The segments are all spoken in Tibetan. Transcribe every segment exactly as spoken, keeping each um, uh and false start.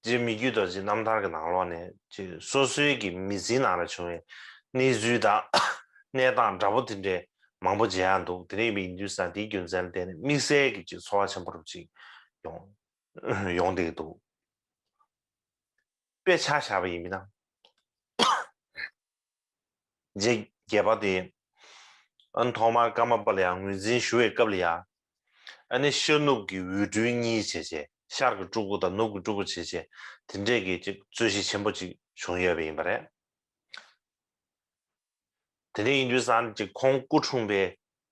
རྗེ་མི་བསྐྱོད་རྡོ་རྗེའི་རྣམ་ཐར་གྱི་ནང་ལོགས་ནས་ཅིག་སོ་སོའི་གི་མི་ཚེའི་ནང་ལ་བྱུང་བའི་གནས་ཚུལ་དང་གནས་སྟངས་འདྲ་པོ་དེ་འདྲའི་མང་པོ་མཇལ་ཡག་འདུག་དེ་འདྲ་ཡིན་པ་ཡིན་དུས་ཙང་དེའི་རྒྱུ་མཚན་ལ་བརྟེན་ནས་དམིགས་བསལ་གྱི་ཅིག་ཚོར་བ་ཆེན་པོ་རུ་ཅིག་ཡོང་ཡོང་བསྡད་ཀྱི་འདུག་དཔེ་ཆ་བཞག་པ་ཡིན་མིན་ན། རྗེ་བརྒྱད་པ་དེ། ཨ་ནི་ཐོག་མར་ཀརྨ་པ་ལ་ཡང་ངོས་འཛིན་ཞུ་བའི་སྐབས་ལ་ཡང་། ཨ་ནི་ཤར་ནུབ་ཀྱི་འོད་སྤྲུལ་གཉིས་བྱས་བྱས། ཤར་གྱི་སྤྲུལ་སྐུ་དང་ནུབ་ཀྱི་སྤྲུལ་སྐུ་བྱས་བྱས། དེ་འདྲས་ཀྱི་ཅིག་རྩོད་གཞི་ཆེན་པོ་ཅིག་བྱུང་ཡོད་པ་ཡིན་པ་རེད། དེ་འདྲ་ཡིན་དུས་ཙང་ཅིག་ཁོང་སྐུ་འཁྲུངས་པའི་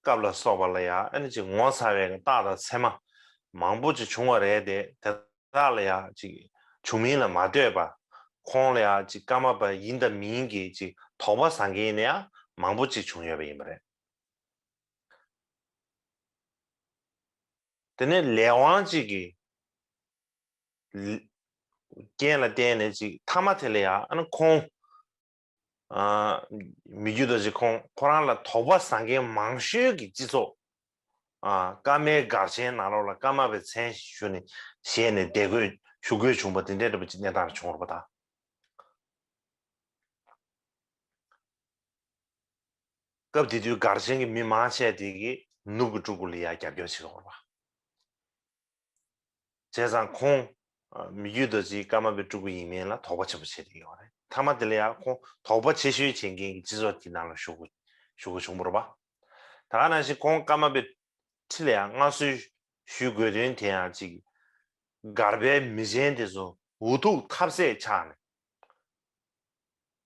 སྐབས་ལ་སོགས་པ་ལ་ཡང་ཨ་ནི་ཅིག་ངོ་མཚར་བའི་རྟགས་དང་མཚན་མ་མང་པོ་ཅིག་བྱུང་བ་རེད་དེ། དེ་དག་ལ་ཡང་ཅིག་བྱུང་མིན་ལ་མ་ལྟོས་པར་ཁོང་ལ་ཡང་ཅིག་ཀརྨ་པ་ཡིན་དང་མིན་གྱི་ཅིག་དོགས་པ་ཟ་མཁན་ནི་ཡང་མང་པོ་ཅིག་བྱུང་ཡོད་པ་ཡིན་པ་རེད། དེ་ནས་ལས་དབང་ཅིག་གི་རྐྱེན་ལ་བརྟེན་ནས་ཅིག་མཐའ་མ་དེ་ལ་ཡང་ཨ་ནི་ཁོང་། ཨ། མི་བསྐྱོད་རྡོ་རྗེ་ཁོང་ཁོ་རང་ལ་དོགས་པ་ཟ་མཁན་མང་ཤོས་ཀྱི་སྤྱི་ཚོགས། ཨ། ཀརྨའི་སྒར་ཆེན་ནང་ལོགས་ལ་ཀརྨ་པའི་མཚན་ཞུས་ནས་བཞེས་ནས་བསྡད་དགོས་བཞུགས་དགོས་བྱུང་བ་དེ་འདྲའི་འདྲ་པོ་ཅིག་གནས་སྟངས་བྱུང་བ་རེད་པ་ད། སྐབས་དེ་དུས་སྒར་ཆེན་གྱི་མི་མང་ཆེ་དེ་གིས་ནུབ་ཀྱི་སྤྲུལ་སྐུ་ལ་ཡང་རྒྱབ་སྐྱོར་བྱེད་ཀྱི་ཡོད་རེད་པ། བྱས་ཙང་ཁོང་། ཨ། མི་བསྐྱོད་རྡོ་རྗེ་ཀརྨ་པའི་སྤྲུལ་སྐུ་ཡིན་མིན་ལ་དོགས་པ་ཆེན་པོ་བྱས་བསྡད་ཡོད་རེད། མཐའ་མ་དེ་ལ་ཡང་ཁོང་དོགས་པ་ཆེ་ཤོས་བྱེད་མཁན་གྱི་སྤྱི་ཚོགས་ཀྱི་ནང་ལ་ཞུགས་དགོས་ཞུགས་དགོས་བྱུང་བ་རེད་པ། ད་ག་ནང་བཞིན་ཁོང་ཀརྨ་པའི་ཁྲི་ལ་ཡང་མངའ་གསོལ་ཞུ་དགོས་དོན་དེ་ཡང་ཅིག་སྒར་པའི་མི་ཆེན་དེ་ཚོ་འུ་ཐུག་ཐབས་ཟད་ཆགས་ནས།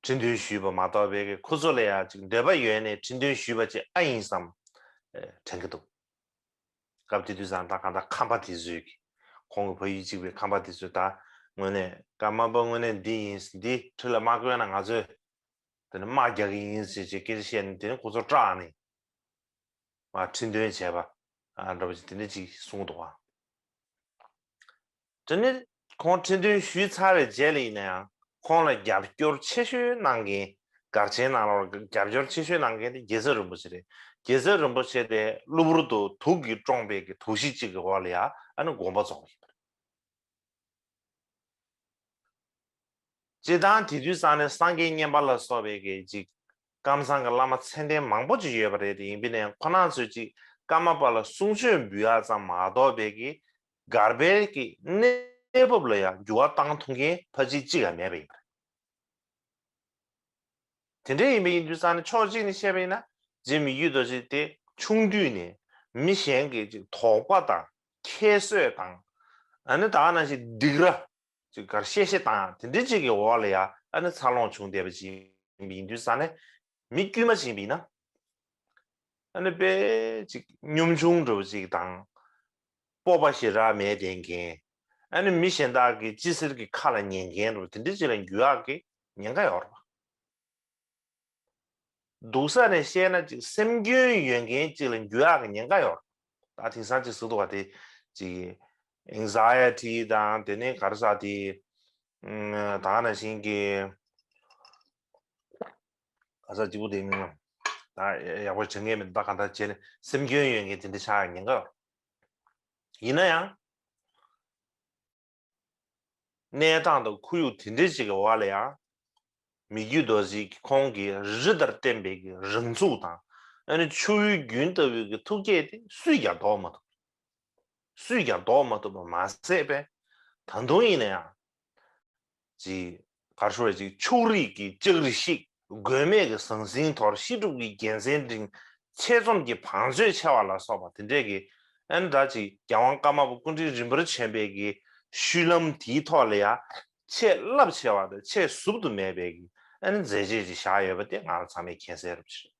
ཁྲི་འདོན་ཞུས་པ་མ་གཏོགས་པའི་གི་ཁོ་ཚོ་ལ་ཡང་ཅིག་འདོད་པ་ཡོད་ནས་ཁྲི་འདོན་ཞུས་པ་ཅིག་ཨ་ཡིན་བསམ་དྲན་གྱི་འདུག་སྐབས་དེ་དུས་ཙང་ད་གང་ལྟར་ཁམས་པ་དེ་ཚོས་ཀྱི་ཁོང་གི་ཕ་ཡུལ་གཅིག་པའི་ཁམས་པ་དེ་ཚོས་ད་དངོས་གནས་ཀརྨ་པ་དངོས་གནས་འདི་ཡིན། འདི་ཁྲི་ལ་མ་བསྐོས་ན་ང་ཚོས་དེ་ནི་དམག་རྒྱག་གི་ཡིན་ཟེར་བྱས་སྐད་ཆ་བཤད་ནས་དེ་ནི་ཁོ་ཚོ་སྐྲག་ནས་མར་ཁྲི་འདོན་བྱས་པ་ཨ་འདྲ་པོ་ཅིག་དེ་འདྲ་ཅིག་གསུངས་འདུག་པ། དེ་ནས་ཁོང་ཁྲི་འདོན་ཞུས་ཚར་བའི་རྗེས་ལ་ཡིན་ན་ཡང་ཁོང་ལ་རྒྱབ་སྐྱོར་ཆེ་ཤོས་གནང་མཁན། སྒར་ཆེན་ནང་ལ་རྒྱབ་སྐྱོར་ཆེ་ཤོས་གནང་མཁན་དེ་རྒྱལ་ཚབ་རིན་པོ་ཆེ་རེད། རྒྱལ་ཚབ་རིན་པོ་ཆེ་དེ་གློ་བུར་དུ་དུག་གིས་བཀྲོངས་པའི་གི་དུག་ཤི་གཅིག་གི་འོག་ལ་ཡང་ཨ་ནི་དགོངས་པ་རྫོགས་པ་ཡིན་པ་རེད། སྤྱིར་བཏང་དེ་དུས་ཙང་ནས་སངས་རྒྱས་བསྙེན་པ་ལ་སོགས་པའི་གི་ཅིག་ཀམ་ཚང་གི་བླ་མ་མཚན་ལྡན་མང་པོ་ཅིག་ཡོད་པ་རེད་དེ། ཡིན་པས་ན་ཁོ་རང་ཚོས་ཅིག་ཀརྨ་པ་ལ་གསུང་ཆོས་འབུལ་ཡག་ཙམ་མ་གཏོགས་པའི་གི་སྒར་པའི་གི་གནས་བབ་ལ་ཡང་འགྱུར་བ་བཏང་ཐུབ་མཁན་ཕལ་ཆེར་གཅིག་ཀྱང་མེད་པ་ཡིན་པ་རེད། དེ་འདྲ་ཡིན་པ་ཡིན་དུས་ཙང་ནས་ཕྱོགས་གཅིག་ནས་བཤད་པ་ཡིན་ན་རྗེ་མི་བསྐྱོད་རྡོ་རྗེ་དེ་ཆུང་དུས་ནས་མི་གཞན་གྱི་ཅིག་དོགས་པ་དང་ཁྱད་གསོད་དང་། ཨ་ནི་ད་ག་ནང་བཞིན་སྡིགས་ར་ཅིག་གར་གཤེ་གཤེ་བཏང་ཡག་དེ་འདྲ་ཅིག་གི་འོག་ལ་ཡང་ཨ་ནི་འཚར་ལོངས་བྱུང་བསྡད་པ་ཅིག་ཡིན་དུས་ཙང་ནས་མི་དཀྱུས་མ་ཅིག་ཡིན་ན། ཨ་ནི་དཔེ་ཅིག་གཉོམ་ཆུང་འདྲ་པོ་ཅིག་དང་། སྤོབས་པ་ཞེ་དྲག་མེད་བསྡད་མཁན། ཨ་ནི་མི་གཞན་དག་གི་སྤྱི་སེར་གྱི་ཁ་ལ་ཉན་མཁན་འདྲ་པོ་དེ་འདྲ་ཅིག་ལ་འགྱུར་ཡག་གི་ཉེན་ཁ་ཡོད་རེད་པ། སྡུག་ས་ནས་བཤད་ན་ཅིག་སེམས་སྐྱོན་ཡོད་མཁན་ཅིག་ལ་འགྱུར་ཡག་གི་ཉེན་ཁ་ཡོད་རེད། ད་དེང་སང་ཅིག་ཟེར་འདུག་པ་དེ་ཅིག་ཨེང་ཛའི་ཊི་དང་དེ་ནས་ག་རེ་ཟེར་དེ། ཨ་ད་ག་ནང་བཞིན་གྱི་ག་ས་གཅིག་པུ་དེ་མིན་ནམ། ད་ཡག་པོ་བྱེད་མཁན་མི་འདུག་ད་གང་ལྟར་བྱས་ནས་སེམས་སྐྱོན་ཡོད་མཁན་དེ་འདྲ་ཆགས་ཡག་ཉེན་ཁ་ཡོད། ཡིན་ན་ཡང་། གནས་སྟངས་དང་ཁོར་ཡུག་དེ་འདྲ་ཅིག་གི་འོག་ལ་ཡང་། མི་བསྐྱོད་རྡོ་རྗེ་ཁོང་གིས་རི་ལྟར་བརྟན་པའི་གི་རང་ཚུགས་དང་། ཨ་ནི་ཆུ་བོའི་རྒྱུན་ལྟ་བུའི་གི་ཐུགས་བསྐྱེད་དེ་སུས་ཀྱང་ལྡོག་མ་ཐུབ། སུས་ཀྱང་ལྡོག་མ་ཐུབ་པ་མ་ཟད་པས། ད་དུང་ཡིན་ན་ཡང་། ཅིག་གར་ཤོར་བའི་ཅིག་ཕྱོགས་རིས་ཀྱི་ལྕགས་རི་བཤིག། དགོས་མེད་ཀྱི་ཟང་ཟིང་དོར། ཤེས་སྒྲུབ་ཀྱི་རྒྱལ་མཚན་བསྒྲེངས། ཆེད་རྩོམ་གྱི་བང་མཛོད་ཕྱེ་བ་ལ་སོགས་པ་དེ་འདྲས་ཀྱི་ཨ་ནི་ད་ཅིག་རྒྱལ་དབང་ཀརྨ་པ་སྐུ་ཕྲེང་རིམ་པར་བྱོན་པའི་གི་ཤུལ་ལམ་དེའི་ཐོག་ལ་ཡང་ཆེས་རླབས་ཆེ་བ་དང་ཆེས་ཟབ་ཏུ་མེད་པའི་གི་ཨ་ནི་མཛད་རྗེས་ཅིག་བཞག་ཡོད་པ་དེ་ང་རང་ཚང་མས་མཁྱེན་གསལ་རེད།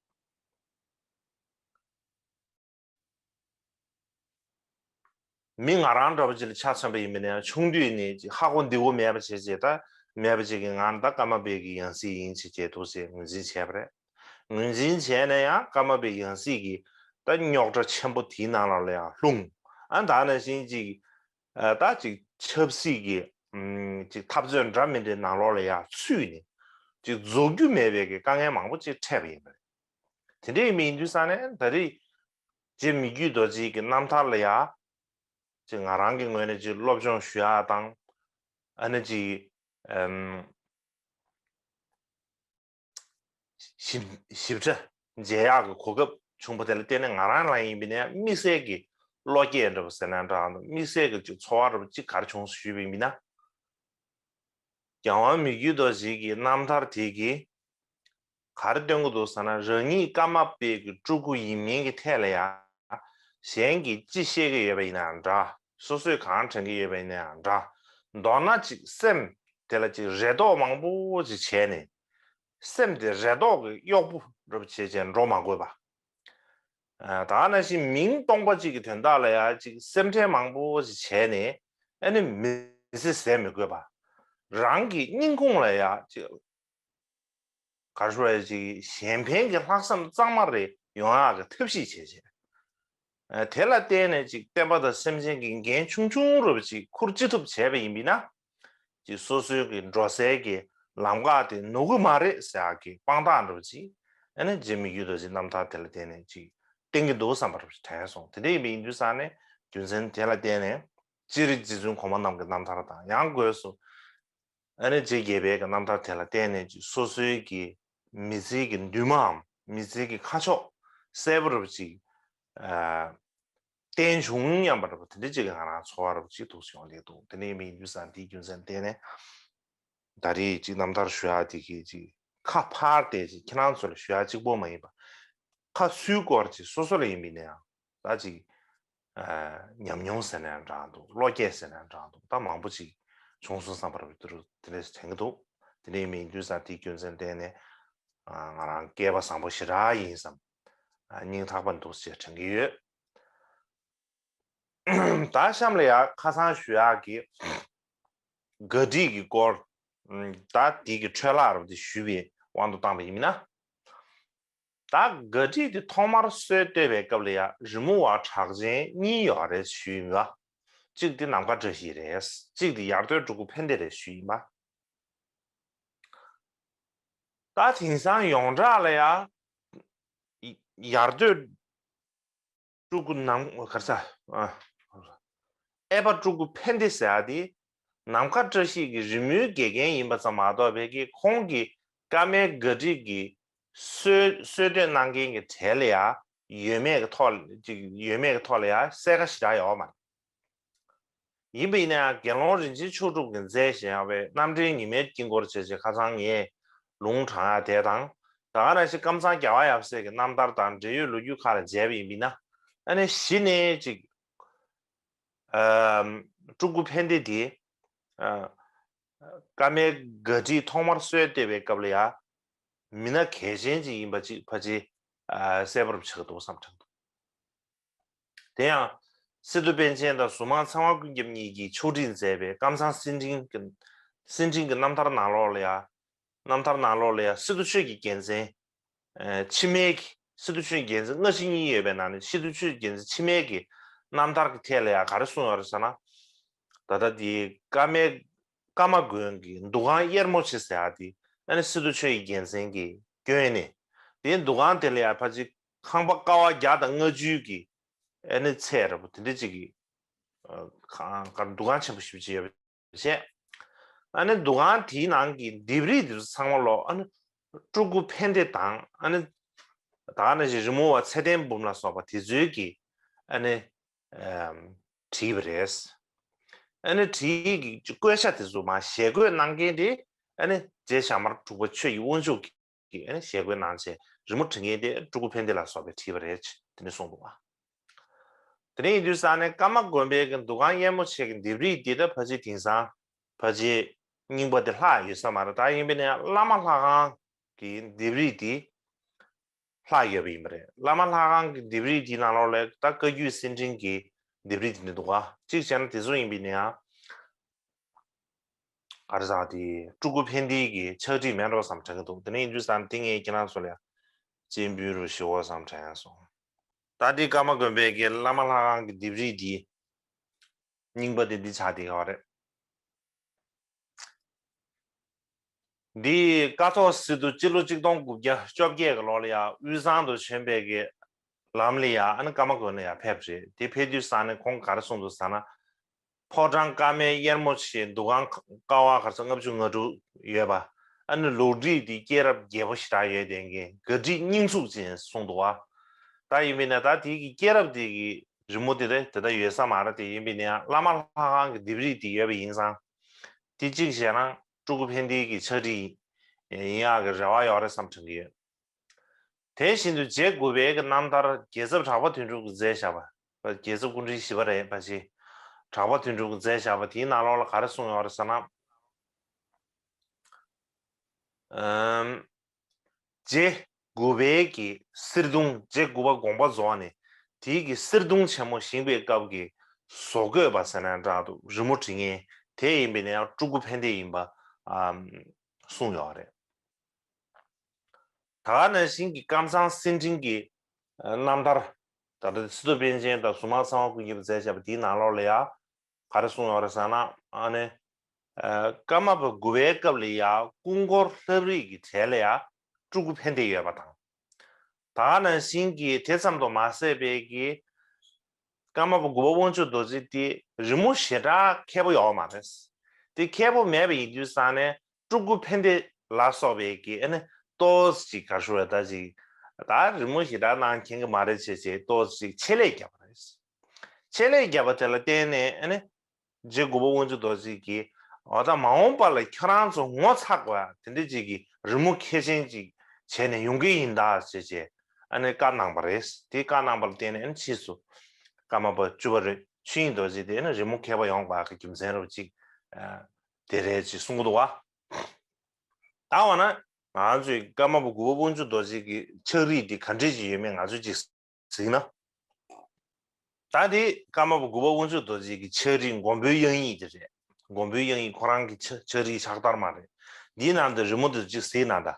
མི་ང་རང་འདྲ་པོ་ཅིག་ལ་ཆ་མཚོན་པ་ཡིན་པ་ན་ཡང་ཆུང་དུས་ནས་ཅིག་ཧ་གོ་འདི་གོ་མེད་པ་བྱས་བྱས་ད་མེད་པ་ཅིག་གི་ང་ད་ཀརྨ་པའི་གི་ཡང་སྲིད་ཡིན་ཅིག་བྱས་འདུག་ཟེར་ངོས་འཛིན་བྱས་པ་རེད། ངོས་འཛིན་བྱས་ན་ཡང་ཀརྨ་པའི་ཡང་སྲིད་ཀྱི་ད་རྙོག་དྲ་ཆེན་པོ་དེའི་ནང་ལོགས་ལ་ཡང་ལྷུང་། ཨ་ད་ནང་བཞིན་ཅིག་ད་ཅིག་ཆབ་སྲིད་ཀྱི་ཅིག་འཐབ་རྩོད་འདྲ་མི་འདྲའི་ནང་ལོགས་ལ་ཡང་ཚུད་ནས་ཅིག་རྫོགས་རྒྱུ་མེད་པའི་གི་དཀའ་ངལ་མང་པོ་ཅིག་འཕྲད་པ་ཡིན་པ་རེད། དེ་འདྲ་ཡིན་པ་ཡིན་དུས་ཙང་ནས་ད་རེས། རྗེ་མི་བསྐྱོད་རྡོ་རྗེ་གི་རྣམ་ཐར་ལ་ཡང་། ཅིག་ང་རང་གི་ངོས་ནས་ཅིག་སློབ་སྦྱོང་ཞུ་ཡག་དང་། ཨ་ནི་ཅིག་ཨམ། ཞིབ་ཞིབ་ཕྲ་མཇལ་ཡག་གི་གོ་སྐབས་བྱུང་བ་དེ་ལ་བརྟེན་ནས་ང་རང་ལ་ཡིན་པ་ཡིན་ན་དམིགས་བསལ་གྱི་བློ་སྐྱེད་འདྲ་པོ་ཟེར་ན་འདྲ་དམིགས་བསལ་གྱི་ཅིག་ཚོར་བ་འདྲ་པོ་ཅིག་ག་རེ་བྱུང་སོང་ཞུས་པ་ཡིན་ན། རྒྱལ་དབང་མི་བསྐྱོད་རྡོ་རྗེ་གི་རྣམ་ཐར་དེ་གིས་ག་རེ་སྟོན་གྱི་འདུག་ཟེར་ན། རང་ཉིད་ཀརྨ་པའི་གི་སྤྲུལ་སྐུ་ཡིན་མིན་གྱི་ཐད་ལ་ཡང་གཞན་གྱིས་ཅི་བཤད་ཀྱི་ཡོད་པ་ཡིན་ནའང་འདྲ། སོ་སོས་གང་དྲན་གྱི་ཡོད་པ་ཡིན་ནའང་འདྲ། མདོར་ན་ཅིག་སེམས་དེ་ལ་ཅིག་རེ་དོགས་མང་པོ་ཅིག་བྱས་ནས། སེམས་དེ་རེ་དོགས་ཀྱི་གཡོག་པོ་འདྲ་པོ་བྱས་བྱས་འགྲོ་མ་དགོས་པ། ཨ། ད་ག་ནང་བཞིན་མིང་སྟོང་པ་ཅིག་གི་དོན་དག་ལ་ཡང་ཅིག་སེམས་ཁྲལ་མང་པོ་ཅིག་བྱས་ནས། ཨ་ནི་མི་ཚེ་ཟད་མི་དགོས་པ། རང་གི་སྙིང་ཁུང་ལ་ཡང་ཅིག་ག་རེ་ཞུ་དགོས་རེད། ཅིག་གཞན་ཕན་གྱི་ལྷག་བསམ་གཙང་མ་རེ་ཡོང་ཡག་གི་ཐབས་ཤེས་བྱས་བྱས། ཨ། དེ་ལ་བརྟེན་ནས་ཅིག་བསྟན་པ་དང་སེམས་ཅན་གྱི་འགན་ཆུང་ཆུང་རུ་ཅིག་འཁུར་ཅི་ཐུབ་བྱས་པ་ཡིན་པ་ཡིན་ན། ཅིག་སོ་སོའི་གི་འགྲོ་སའི་གི་ལམ་ཁ་དེ་ནོར་གི་མ་རེད་ཟེར་ཡག་གི་དཔང་རྟགས་འདྲ་པོ་ཅིག་ཨ་ནི་རྗེ་མི་བསྐྱོད་རྡོ་རྗེའི་རྣམ་ཐར་དེ་ལ་བརྟེན་ནས་ཅིག་བསྟན་གྱི་འདུག་བསམ་པ་འདྲ་པོ་ཅིག་དྲན་སོང་། དེ་འདྲ་ཡིན་པ་ཡིན་དུས་ཙང་ནས་རྒྱུ་མཚན་དེ་ལ་བརྟེན་ནས་སྤྱིར་རྗེ་བཙུན་གོང་མ་རྣམས་ཀྱི་རྣམ་ཐར་དང་། ཡང་སྒོས་སུ་ཨ་ནི་རྗེ་བརྒྱད་པའི་གི་རྣམ་ཐར་དེ་ལ་བརྟེན་ནས་ཅིག་སོ་སོའི་གི་མི་ཚེའི་གི་འདུན་མའམ་མི་ཚེའི་གི་ཁ་ཕྱོགས་གསལ་པོ་འདྲ་པོ་ཅིག་ཨ། བསྟན་བྱུང་སྙམ་པ་འདྲ་པོ་དེ་འདྲ་ཅིག་གི་ང་རང་ཚོར་བ་འདྲ་པོ་ཅིག་འདུག་སེ་ཡོང་བསྡད་འདུག་དེ་འདྲ་ཡིན་པ་ཡིན་དུས་ཙང་དེའི་རྒྱུ་མཚན་བརྟེན་ནས། ད་རེས་ཅིག་རྣམ་ཐར་ཞུ་ཡག་དེ་གི་ཅིག་ཁ་ཕར་བལྟས་ཅིག་ཁྱེད་རང་ཚོ་ལ་ཞུ་ཡག་གཅིག་པོ་མ་ཡིན་པ། ཁ་སུའི་སྐོར་ཅིག་སོ་སོ་ལ་ཡིན་པ་ཡིན་ན་ཡང་ད་ཅིག་ཨ། ཉམས་མྱོང་ཟེར་ན་ཡང་འདྲ་འདུག་བློ་སྐྱེད་ཟེར་ན་ཡང་འདྲ་འདུག་ད་མང་པོ་ཅིག་བྱུང་སོང་བསམ་པ་འདྲ་པོ་དེ་འདྲ་དེ་འདྲ་དྲན་གྱི་འདུག་དེ་འདྲ་ཡིན་པ་ཡིན་དུས་ཙང་དེའི་རྒྱུ་མཚན་བརྟེན་ནས། ཨ། ང་རང་སྐལ་པ་བཟང་པོ་ཞེ་དྲག་ཡིན་བསམ། ཨ། སྙིང་ཐག་པ་འདུག་ཅེས་དྲན་གྱི་ཡོད། ད་གཤམ་ལ་ཡང་ཁ་སང་ཞུ་ཡག་གི་དགག་སྒྲིག་གི་སྐོར། ད་དེ་གི་འཕྲོས་ལྷག་རུ་དེ་ཞུས་པའི་དབང་དུ་བཏང་པ་ཡིན་ན། ད་དགག་སྒྲིག་དེ་ཐོག་མར་སྲོལ་བཏོད་པའི་སྐབས་ལ་ཡང་རི་མོ་བ་གྲགས་ཅན་གཉིས་ཡོད་རེད་ཞུས་ཡིན་པ། གཅིག་དེ་ནམ་མཁའ་བཀྲ་ཤིས་རེད། གཅིག་དེ་ཡར་སྟོད་སྤྲུལ་སྐུ་ཕན་བདེ་རེད་ཞུས་ཡིན་པ། ད་དེང་སང་ཡོངས་གྲགས་ལ་ཡང་ཡར་སྟོད་སྤྲུལ་སྐུ་ནམ་ག་རེ་ཟ། ཨ། ཨེ་པ་སྤྲུལ་སྐུ་ཕན་བདེ་ཟེར་ཡ་དེ་ནམ་མཁའ་བཀྲ་ཤིས་ཀྱི་རི་མོའི་དགེ་རྒན་ཡིན་པ་ཙམ་མ་གཏོགས་པའི་གི་ཁོང་གི་ཀརྨའི་དགག་སྒྲིག་གི་སྲོལ་སྲོལ་གཏོད་གནང་མཁན་གྱི་གྲས་ལ་ཡང་ཡོད་མེད་ཀྱི་ཐོག་ཅིག་ཡོད་མེད་ཀྱི་ཐོག་ལ་ཡང་གསལ་ཁ་ཞེ་དྲག་ཡོད་མ་རེད། ཡིན་པ་ཡིན་ན་ཡང་དགེ་སློང་རིན་ཆེན་མཆོག་གྲུབ་ཀྱིས་མཛད་བཞག་པའི་རྣམ་འདྲེན་ཉི་མའི་དཀྱིལ་འཁོར་བྱས་རྗེས་ཁ་སང་ངས་ལུང་དྲངས་ཡ་དེ་དང་། ད་ག་ནང་བཞིན་ཀམ་ཚང་རྒྱལ་བ་ཡབ་སྲས་ཀྱི་རྣམ་ཐར་དང་འབྲེལ་ཡོད་ལོ་རྒྱུས་ཁག་ལ་མཇལ་བ་ཡིན་པ་ཡིན་ན། ཨ་ནི་གཞི་ནས་ཅིག་ཨམ། སྤྲུལ་སྐུ་ཕན་བདེ་དེ། ཨ། ཀརྨའི་དགག་སྒྲིག་ཐོག་མར་སྲོལ་བཏོད་པའི་སྐབས་ལ་ཡང་མི་སྣ་གལ་ཆེན་ཅིག་ཡིན་པ་ཅིག་ཕལ་ཆེར། ཨ། གསལ་པོར་ཆགས་འདུག་བསམ་དྲན་འདུག་དེ་ཡང་། སི་ཏུ་པཎ་ཆེན་དང་གཟུངས་མང་ཚེ་དབང་ཀུན་ཁྱབ་གཉིས་ཀྱིས་ཕྱོགས་སྒྲིག་མཛད་པའི་ཀམ་ཚང་སེང་ཆེན་གྱི་སེང་ཆེན་གྱི་རྣམ་ཐར་ནང་ལོགས་ལ་ཡང་། རྣམ་ཐར་ནང་ལོགས་ལ་ཡང་སི་ཏུ་ཆོས་ཀྱི་རྒྱལ་མཚན། ཨ། ཕྱི་མའི་གི་སི་ཏུ་ཆོས་ཀྱི་རྒྱལ་མཚན་སྔ་ཕྱི་གཉིས་ཡོད་པའི་ནང་ནས་སི་ཏུ་ཆོས་ཀྱི་རྒྱལ་མཚན་ཕྱི་མའི་གི་རྣམ་ཐར་གྱི་ཐད་ལ་ཡང་ག་རེ་གསུངས་ཡོད་རེད་ཟེར་ན། ད་ལྟ་དེ་ཀརྨའི་ཀརྨ་དགོན་གྱི་འདུ་ཁང་གཡེར་མོ་ཆེ་ཟེར་ཡག་དེ་ཨ་ནི་སི་ཏུ་ཆོས་ཀྱི་རྒྱལ་མཚན་གྱིས་བསྐྱོན་ནས། དེའི་འདུ་ཁང་དེ་ལ་ཡང་ཕལ་ཆེར་ཁང་པ་ཀ་བ་བརྒྱ་དང་ལྔ་བཅུ་གི་ཨ་ནི་ཚད་འདྲ་པོ་དེ་འདྲ་ཅིག་གི། ཨ། ཁང་། འདུ་ཁང་ཆེན་པོ་ཞེ་པོ་ཅིག་ཡོད་པ་བྱས། ཨ་ནི་འདུ་ཁང་དེའི་ནང་གི་ལྡེབས་རིས་དེ་ཚོ་ཚང་མ་ལོ། ཨ་ནི་སྤྲུལ་སྐུ་ཕན་བདེ་དང་། ཨ་ནི་ད་ག་ནང་བཞིན་རི་མོ་བ་ཚེ་བརྟན་འབུམ་ལ་སོགས་པ་དེ་ཚོའི་གི་ཨ་ནི། ཨམ། བྲིས་པ་རེད། ཨ་ནི་བྲིས་ཀྱི་བཀོད་ཆ་དེ་ཚོ་མར་ཞལ་བཀོད་གནང་མཁན་དེ་ཨ་ནི་རྗེ་ཞྭ་དམར་འབྲུག་པ་ཆོས་ཀྱི་དབང་ཕྱུག་གིས་ཨ་ནི་ཞལ་བཀོད་གནང་བྱས་རི་མོ་བྲིས་མཁན་དེ་སྤྲུལ་སྐུ་ཕན་བདེ་ལ་སོགས་པས་བྲིས་པ་རེད། དེ་ནས་གསུངས་འདུག་བ། དེ་ནས་ཡིན་དུས་ཙང་ནས་ཀརྨ་དགོན་པའི་གི་འདུ་ཁང་གཡེར་མོ་ཆེ་གི་ལྡེབས་རིས་འདི་ད་ཕལ་ཆེར་དེང་སང་ཕལ་ཆེར་རྙིང་པ་དེ་ལྷག་ཡོད་ས་མ་རེད། ད་ཡིན་པས་ན་བླ་མ་ལྷ་ཁང་གི་ལྡེབས་རིས་འདི་ལྷག་ཡོད་པ་ཡིན་པ་རེད། བླ་མ་ལྷ་ཁང་གི་ལྡེབས་རིས་འདི་ནང་ལོགས་ལ་ད་བཀའ་བརྒྱུད་གསེར་ཕྲེང་གི་ལྡེབས་རིས་འདི་འདུག་ག་གཅིག་བྱས་ན་དེ་ཚོ་ཡིན་པས་ན་ཡང་། ག་རེ་ཟེར་དེ་སྤྲུལ་སྐུ་ཕན་བདེ་གི་ཕྱག་བྲིས་མེད་འགྲོ་བསམ་དྲན་གྱི་འདུག་དེ་ནས་ཡིན་དུས་ཙང་དེ་ངས་ཁྱེད་རང་ཚོ་ལ་སྤྱན་འབུལ་རུ་ཞུ་འོ་བསམ་དྲན་སོང་། ད་འདི་ཀརྨ་དགོན་པའི་གི་བླ་མ་ལྷ་ཁང་གི་ལྡེབས་རིས་འདི་རྙིང་པ་དེ་འདི་ཆགས་བསྡད་ཡོད་རེད། འདི་ཀཿཐོག་སི་ཏུ་སྤྱི་ལོ་གཅིག་སྟོང་དགུ་བརྒྱ་བཅོ་བརྒྱད་ཀྱི་ལོ་ལ་ཡང་དབུས་གཙང་དུ་བྱོན་པའི་གི་ལམ་ལ་ཡང་ཨ་ནི་ཀརྨ་དགོན་ལ་ཡང་ཕེབས་རེད། དེ་ཕེབས་དུས་ཙང་ནས་ཁོང་ག་རེ་གསུངས་འདུག་ཟེར་ན། ཕོ་བྲང་ཀ་མད་དབྱེར་མོ་ཆེ། འདུ་ཁང་ཀ་བ་ག་ཚོད་ལྔ་བཅུ་ང་དྲུག་ཡོད་པ། ཨ་ནི་ལོགས་བྲིས་དེ་སྐྱེས་རབས་རྒྱས་པོ་ཞེ་དྲག་ཡོད་དེ་གི་ག་བྲིས་སྙིང་ཚུགས་ཅན་གསུངས་འདུག་བ། ད་ཡིན་པས་ན་ད་དེ་གི་སྐྱེས་རབས་དེ་གི་རི་མོ་དེ་དེ་དེ་ལྟ་ཡོད་ས་མ་རེད། དེ་ཡིན་པས་ན་བླ་མ་ལྷ་ཁང་གི་ལྡེབས་རིས་དེ་ཡོད་པ་ཡིན་ཙང་། དེ་གཅིག་བྱས་ན་སྤྲུལ་སྐུ་ཕན་བདེ་གི་ཕྱག་བྲིས་ཡིན་ཡག་གི་རེ་བ་ཡོད་རེད་བསམ་དྲན་གི་ཡོད། དེ་བཞིན་དུ་རྗེ་དགུ་པའི་གི་རྣམ་ཐར་རྒྱལ་ཚབ་གྲགས་པ་དོན་གྲུབ་ཀྱིས་མཛད་བཞག་པ། རྒྱལ་ཚབ་སྐུ་ཕྲེང་བཞི་པ་རེད་པ་ཅི། གྲགས་པ་དོན་གྲུབ་ཀྱིས་མཛད་བཞག་པ་དེའི་ནང་ལོགས་ལ་ག་རེ་གསུངས་ཡོད་རེད་ཟེར་ན། ཨམ། རྗེ་དགུ་པའི་གི་གསེར་གདུང་། རྗེ་དགུ་པ་དགོངས་པ་རྫོགས་ནས་དེའི་གི་གསེར་གདུང་ཆེན་མོ་བཞེངས་པའི་སྐབས་ཀྱི་བཟོ་བཀོད་པ་ཟེར་ན་འདྲ་འདུག་རི་མོ་བྲིས་མཁན་དེ་ཡིན་པས་ན་ཡང་སྤྲུལ་སྐུ་ཕན་བདེ་ཡིན་པ་ཨམ་གསུངས་ཡོད་རེད། ད་ག་ནང་བཞིན་གྱི་ཀམ་ཚང་སེང་ཕྲེང་གི་རྣམ་ཐར། ད་ལྟ་སི་ཏུ་པཎ་ཆེན་དང་གཟུངས་མང་ཚང་བ་ཀུན་ཁྱབ་མཛད་བཞག་པ་དེའི་ནང་ལོགས་ལ་ཡང་ག་རེ་གསུངས་ཡོད་རེད་ཟེར་ན། ཨ་ནི་ཀརྨ་པ་དགུ་པའི་སྐབས་ལ་ཡང་སྐུ་འཁོར་ལྷ་བྲིས་ཀྱི་གྲས་ལ་ཡང་སྤྲུལ་སྐུ་ཕན་བདེ་ཡོད་པ་དང་། ད་ག་ནང་བཞིན་གྱི་དེ་ཙམ་དུ་མ་ཟད་པའི་གི་ཀརྨ་པ་དགུ་པ་དབང་ཕྱུག་རྡོ་རྗེ་དེ་རི་མོ་ཞེ་དྲག་མཁས་པོ་ཡོད་མ་རེད། དེ་མཁས་པོ་མེད་པ་ཡིན་དུས་ཙང་ནས་སྤྲུལ་སྐུ་ཕན་བདེ་ལ་སོགས་པའི་གི་ཨ་ནི་ཏོག་ཙམ་ཅིག་ག་རེ་ཞུ་དགོས་རེད། ད་ཅིག་ད་རི་མོ་ཞེ་དྲག་གནང་མཁན་གྱི་མ་རེད་བྱས་བྱས་ཏོག་ཙམ་ཅིག་ཆེད་ལས་བརྒྱབ་པ་རེད། ཆེད་ལས་བརྒྱབ་པ་དེ་ལ་བརྟེན་ནས་ཨ་ནི་རྗེ་དགུ་པ་དབང་ཕྱུག་རྡོ་རྗེ་གིས་འོ་ད་མ་འོངས་པ་ལ་ཁྱོད་རང་ཚོ་ངོ་ཚ་དགོས་དེ་འདྲ་ཅིག་གི་རི་མོ་མཁས་ཅན་ཅིག་བྱས་ནས་ཡོང་གི་ཡིན་ད་ཟེར་བྱས་ཨ་ནི་བཀའ་གནང་པ་རེད། དེ་བཀའ་གནང་པ་ལ་བརྟེན་ནས་ཨ་ནི་ཕྱིས་སུ་ཀརྨ་པ་བཅུ་པ་རེད་ཆོས་དབྱིངས་རྡོ་རྗེ་དེ་ཨ་ནི་རི་མོ་མཁས་པ་ཡོང་དགོས་ཀྱི་རྒྱུ་མཚན་རེད་ཅིག་དེ་རེད་ཅེས་གསུང་གི་འདུག་བ། ད་འོ་ན་ང་ཚོས་ཀརྨ་པ་དགུ་པ་དབང་ཕྱུག་རྡོ་རྗེ་གི་ཕྱག་བྲིས་འདི་ག་འདྲས་ཅིག་ཡོད་མེད་ང་ཚོས་ཅིག་གཟིགས་ན། ད་དེ་ཀརྨ་པ་དགུ་པ་དབང་ཕྱུག་རྡོ་རྗེ་གི་ཕྱག་བྲིས་མགོན་པོའི་དབྱངས་ཡིག་དེ་རེད། མགོན་པོའི་དབྱངས་ཡིག་ཁོ་རང་གི་ཕྱག་ཕྱག་བྲིས་ཕྱག་བསྟར་མ་རེད། འདིའི་ནང་དུ་རི་མོ་དེ་ཅིག་གཟིགས་ན་ད།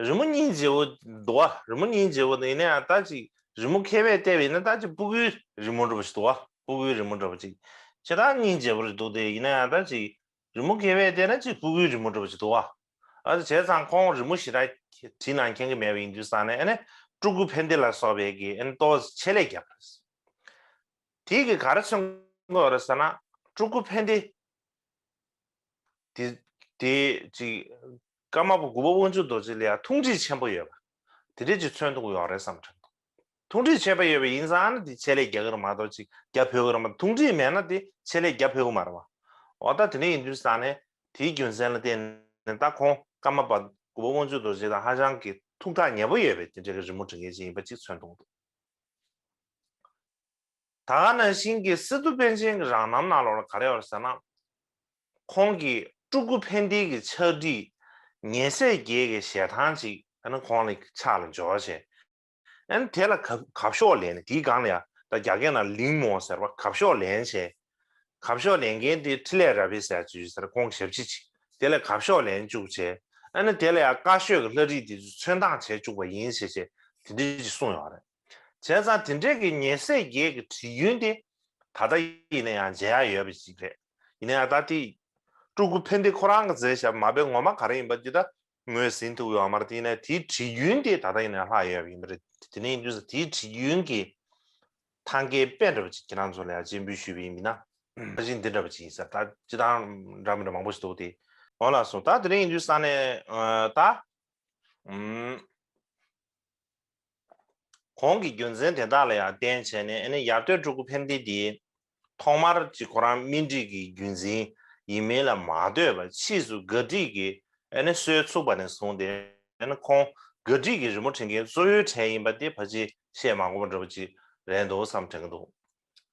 རི་མོ་སྙིང་རྗེ་བོ་འདུག་བ། རི་མོ་སྙིང་རྗེ་བོ་དེ་ཡིན་ན་ཡང་ད་ཅིག་རི་མོ་མཁས་པས་བལྟས་པ་ཡིན་ན་ད་ཅིག་སྤུ་གུའི་རི་མོ་འདྲ་པོ་ཞིག་འདུག་བ། སྤུ་གུའི་རི་མོ་འདྲ་པོ་ཅིག་ཇི་ལྟར་སྙིང་རྗེ་བོ་རེད་འདུག་དེ་ཡིན་ན་ཡང་ད་ཅིག་རི་མོ་མཁས་པས་བལྟས་ན་ཅིག་སྤུ་གུའི་རི་མོ་འདྲ་པོ་ཞིག་འདུག་བ། ཨ་ནི་བྱས་ཙང་ཁོང་རི་མོ་ཞེ་དྲག་བྲིས་གནང་མཁན་གྱི་མེད་པ་ཡིན་དུས་ཙང་ནས་ཨ་ནི་སྤྲུལ་སྐུ་ཕན་བདེ་ལ་སོགས་པའི་གི་ཨ་ནི་ཏོག་ཙམ་ཆེད་ལས་བརྒྱབ་པ་རེད། དེ་གི་ག་རེ་མཚོན་གྱི་ཡོད་རེད་ཟེར་ན་སྤྲུལ་སྐུ་ཕན་བདེ་དེ་དེ་ཅིག་ཀརྨ་པ་དགུ་པ་དབང་ཕྱུག་རྡོ་རྗེ་ལ་ཡང་ཐུགས་འདྲིས་ཆེན་པོ་ཡོད་པ་དེ་འདྲས་ཅིག་མཚོན་ཐུབ་ཀྱི་ཡོད་རེད་བསམ་དྲན་འདུག་ཐུགས་འདྲིས་ཆེ་བ་ཡོད་པ་ཡིན་ཙང་ནི་དེ་ཆེད་ལས་རྒྱག་གི་རེད་མ་གཏོགས་ཅིག་རྒྱག་ཕོད་ཀྱི་རེད་མ་གཏོགས་ཐུགས་འདྲིས་མེད་ན་དེ་ཆེད་ལས་རྒྱག་ཕོད་ཀྱི་མ་རེད་བ། འོ་ད་དེ་འདྲ་ཡིན་དུས་ཙང་ནས་དེའི་རྒྱུ་མཚན་ལ་བརྟེན་ནས་ད་ཁོང་ཀརྨ་པ་དགུ་པ་དབང་ཕྱུག་རྡོ་རྗེ་དང་ཧ་ཅང་གི་ཐུགས་ཐག་ཉེ་པོ་ཡོད་པའི་དེ་འདྲ་གི་རི་མོ་འབྲི་མཁན་ཅིག་ཡིན་པ་ཅིག་མཚོན་ཐུབ་འདུག་ད་ག་ནང་བཞིན་གྱི་སི་ཏུ་པཎ་ཆེན་གྱི་རང་རྣམ་ནང་ལོགས་ལ་ག་རེ་ཡོད་རེད་ཟེར་ན། ཁོང་གིས་སྤྲུལ་སྐུ་ཕན་བདེ་གི་ཕྱག་བྲིས་ཉེ་སྲས་བརྒྱད་ཀྱི་ཞལ་ཐང་ཅིག་ཨ་ནི་ཁོང་ལ་ཕྱག་ལ་འབྱོར་བྱས། ཨ་ནི་དེ་ལ་གབ་གབ་ཤོག་ལེན་ནས་དེའི་སྒང་ལ་ཡང་ད་རྒྱ་སྐད་ནང་ལིང་མོ་ཟེར་བ་གབ་ཤོག་ལེན་བྱས། གབ་ཤོག་ལེན་མཁན་དེ་འཕྲིན་ལས་རབ་དབྱེ་ཟེར་ཅིག་ཡོད་ཟེར་ཁོང་གི་ཞབས་ཕྱི་ཅིག་དེ་ལ་གབ་ཤོག་ལེན་བཅུག་བྱས། ཨ་ནི་དེ་ལ་ཡང་བཀའ་ཤོག་གི་ལྷ་བྲིས་དེ་ཚོ་ཚོན་མདངས་བྱས་བཅུག་པ་ཡིན་ཞེས་བྱས་དེ་འདྲས་ཅིག་གསུངས་ཡོད་རེད། བྱས་ཙང་དེ་འདྲས་ཀྱི་ཉེ་སྲས་བརྒྱད་ཀྱི་བྲིས་རྒྱུན་དེ་ད་ལྟ་ཡིན་ན་ཡང་མཇལ་ཡ་ཡོད་པ་ཞིག་རེད། ཡིན་ན་ཡང་ད་དེ་སྤྲུལ་སྐུ་ཕན་བདེ་ཁོ་རང་གིས་མཛད་བཞག་མ་དཔེ་ངོ་མ་ག་རེ་ཡིན་པ་འདི་ད་ངོས་ཟིན་ཐུབ་ཡོད་མ་རེད། དེ་ཡིན་ན་དེའི་བྲིས་རྒྱུན་དེ་ད་ལྟ་ཡིན་ན་ལྷག་ཡོད་པ་ཡིན་པ་རེད། དེ་ནས་ཡིན་དུས་ཙང་དེའི་བྲིས་རྒྱུན་གྱི་ཐང་གའི་དཔེ་འདྲ་པོ་ཅིག་ཁྱེད་རང་ཚོ་ལ་ཡང་སྤྱན་འབུལ་ཞུས་པ་ཡིན་ན་ཕ་ཆིང་འདི་འདྲ་པོ་ཅིག་ཡིན་ས་ད་སྤྱི་བཏང་འདྲ་མི་འདྲ་མང་པོ་ཞིག་འདུག་དེ་འོ་ལགས་སོ། ད་དེ་རིང་ཡིན་དུས་ཙང་ནས་ད། ཨུམ། གོང་གི་རྒྱུ་མཚན་དེ་དག་ལ་ཡང་བརྟེན་བྱས་ནས་ཨ་ནི་ཡར་སྟོད་སྤྲུལ་སྐུ་ཕན་བདེ་འདི་ཐོག་མར་ཅིག་ཁོ་རང་སྨིན་བྲིས་ཀྱི་རྒྱུན་འཛིན་ཡིན་མིན་ལ་མ་ལྟོས་པར་ཕྱིས་སུ་དགའ་བྲིས་ཀྱི་ཨ་ནི་སྲོལ་ཚུགས་པ་ནས་བཟུང་སྟེ་ཨ་ནི་ཁོང་དགའ་བྲིས་ཀྱི་རི་མོ་འབྲི་མཁན་གཙོ་བོའི་གྲས་ཡིན་པ་དེ་ཕལ་ཆེར་བཤད་མ་དགོས་པ་འདྲ་པོ་ཅིག་རེད་འདུག་བསམ་དྲན་གྱི་འདུག་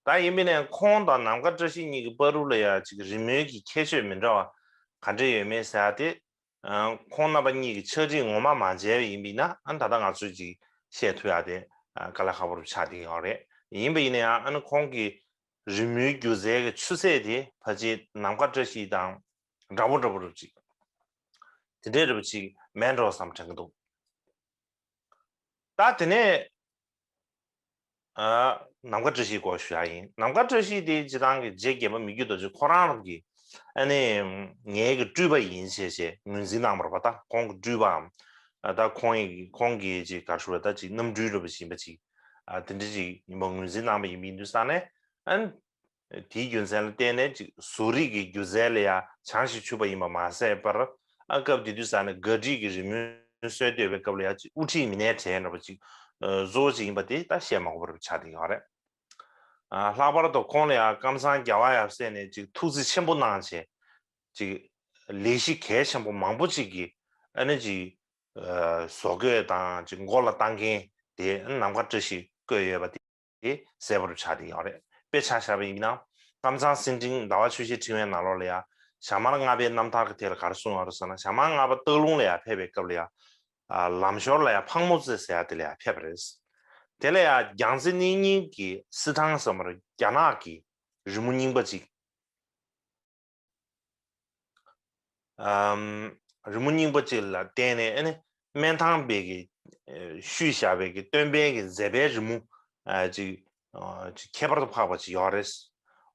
ད་ཡིན་པས་ན་ཁོང་དང་ནམ་མཁའ་བཀྲ་ཤིས་གཉིས་ཀྱི་བར་དུ་ལ་ཡང་ཅིག་རི་མོའི་གི་ཁྱད་ཆོས་མི་འདྲ་བ་ག་འདྲ་ཡོད་མེད་ཟེར་ཡ་དེ། ཁོང་རྣམ་པ་གཉིས་ཀྱི་ཕྱག་བྲིས་ངོ་མ་མ་མཇལ་བ་ཡིན་པས་ན་ཨ་ནི་ད་ལྟ་ང་ཚོས་ཅིག་བཤད་ཐུབ་ཡག་དེ་དཀའ་ལས་ཁག་པོ་རུ་ཆགས་བསྡད་ཡོད་རེད། ཡིན་པ་ཡིན་ན་ཡང་ཨ་ནི་ཁོང་གི་རི་མོའི་སྒྱུ་རྩལ་གྱི་ཆུ་ཚད་དེ་ཕལ་ཆེར་ནམ་མཁའ་བཀྲ་ཤིས་དང་འདྲ་པོ་འདྲ་པོ་རུ་ཅིག་དེ་འདྲའི་རུ་ཅིག་མེད་འགྲོ་བསམ་དྲན་གྱི་འདུག་ད་དེ་ནས། ཨ། ནམ་མཁའ་བཀྲ་ཤིས་སྐོར་ཞུ་ཡག་ཡིན། ནམ་མཁའ་བཀྲ་ཤིས་དེ་སྤྱིར་བཏང་གི་རྗེ་བརྒྱད་པ་མི་བསྐྱོད་རྡོ་རྗེ་ཁོ་རང་རང་གི་ཨ་ནི་ངེད་ཀྱི་སྤྲུལ་པ་ཡིན་ཞེས་ཞེས་ངོས་འཛིན་གནང་བར་པ་ད་ཁོང་གི་སྤྲུལ་པའམ་ཨ་ད་ཁོང་ཡི་ཁོང་གི་ཅིག་ག་རེ་ཞུ་བ་ད་ཅིག་རྣམ་སྤྲུལ་འདྲ་པོ་ཞིག་ཡིན་པ་ཅིག་ཨ་དེ་འདྲ་ཅིག་ཡིན་པ་ངོས་འཛིན་གནང་བ་ཡིན་པ་ཡིན་དུས་ཙང་ནས་ཨ། དེའི་རྒྱུ་མཚན་ལ་བརྟེན་ནས་ཅིག་བཟོ་རིག་གི་སྒྱུ་རྩལ་ལ་ཡང་བྱང་ཞིང་ཆུབ་པ་ཡིན་པ་མ་ཟད་པར། ཨ་སྐབས་དེ་དུས་ས་ནས་ག་སྒྲིག་གི་རི་མོའི་སྲོལ་གཏོད་པའི་སྐབས་ལ་ཡང་ཅིག་དབུ་ཁྲིད་མི་སྣའི་གྲས་འདྲ་པོ་ཅིག་ཨ་བཟོ་ཅིག་ཡིན་པ་དེ་ད་བཤད་མ་དགོས་པ་རུ་ཆགས་བསྡད་ཡོད་རེད། ཨ་ལྷག་པར་དུ་ཁོང་ལ་ཡང་ཀམ་ཚང་རྒྱལ་བ་ཡབ་སྲས་ནས་ཅིག་ཐུགས་རྩིས་ཆེན་པོ་གནང་བྱས། ཅིག་ལས་གཞི་གལ་ཆེན་པོ་མང་པོ་ཅིག་གི་ཨ་ནི་ཅིག་ཨ་བཟོ་བཀོད་དང་ཅིག་མགོ་ལ་བཏགས་མཁན་དེ་ནམ་མཁའ་བཀྲ་ཤིས་བཀོད་ཡོད་པ་དེ་གསལ་པོ་རུ་ཆགས་བསྡད་ཡོད་རེད། དཔེ་ཆ་བཞག་པ་ཡིན་ན། ཀམ་ཚང་སེང་ཀྲིང་ཟླ་བ་ཆུ་བཞི་ཕྲེང་བའི་ནང་ལོགས་ལ་ཡང་ཞྭ་དམར་ལྔ་པའི་རྣམ་ཐར་གྱི་ཐད་ལ་ག་རེ་གསུངས་ཡོད་རེད་ཟེར་ན། ཞྭ་དམར་ལྔ་པ་སྟག་ལུང་ལ་ཡང་ཕེབས་པའི་སྐབས་ལ་ཡང་། ཨ་ལམ་ཞོར་ལ་ཡང་ཕག་མོ་རྩེ་ཟེར་ཡ་དེ་ལ་ཡང་ཕེབས་པ་རེད། དེ་ལ་ཡང་རྒྱལ་རྩེ་གནས་རྙིང་གི་སི་ཐང་ཟེར་མ་རེད། རྒྱ་ནག་གི་རི་མོ་རྙིང་པ་ཅིག་ཨམ། རི་མོ་རྙིང་པ་ཅིག་ལ་བརྟེན་ནས་ཨ་ནི་སྨན་ཐང་པའི་གི་ཨ་བཤུས་བཞག་པའི་གི་སྟོན་པའི་གི་མཛད་པའི་རི་མོ་ཨ་ཅིག་ཨ་ཅིག་ཁྱད་པར་དུ་འཕགས་པ་ཅིག་ཡོད་རེད།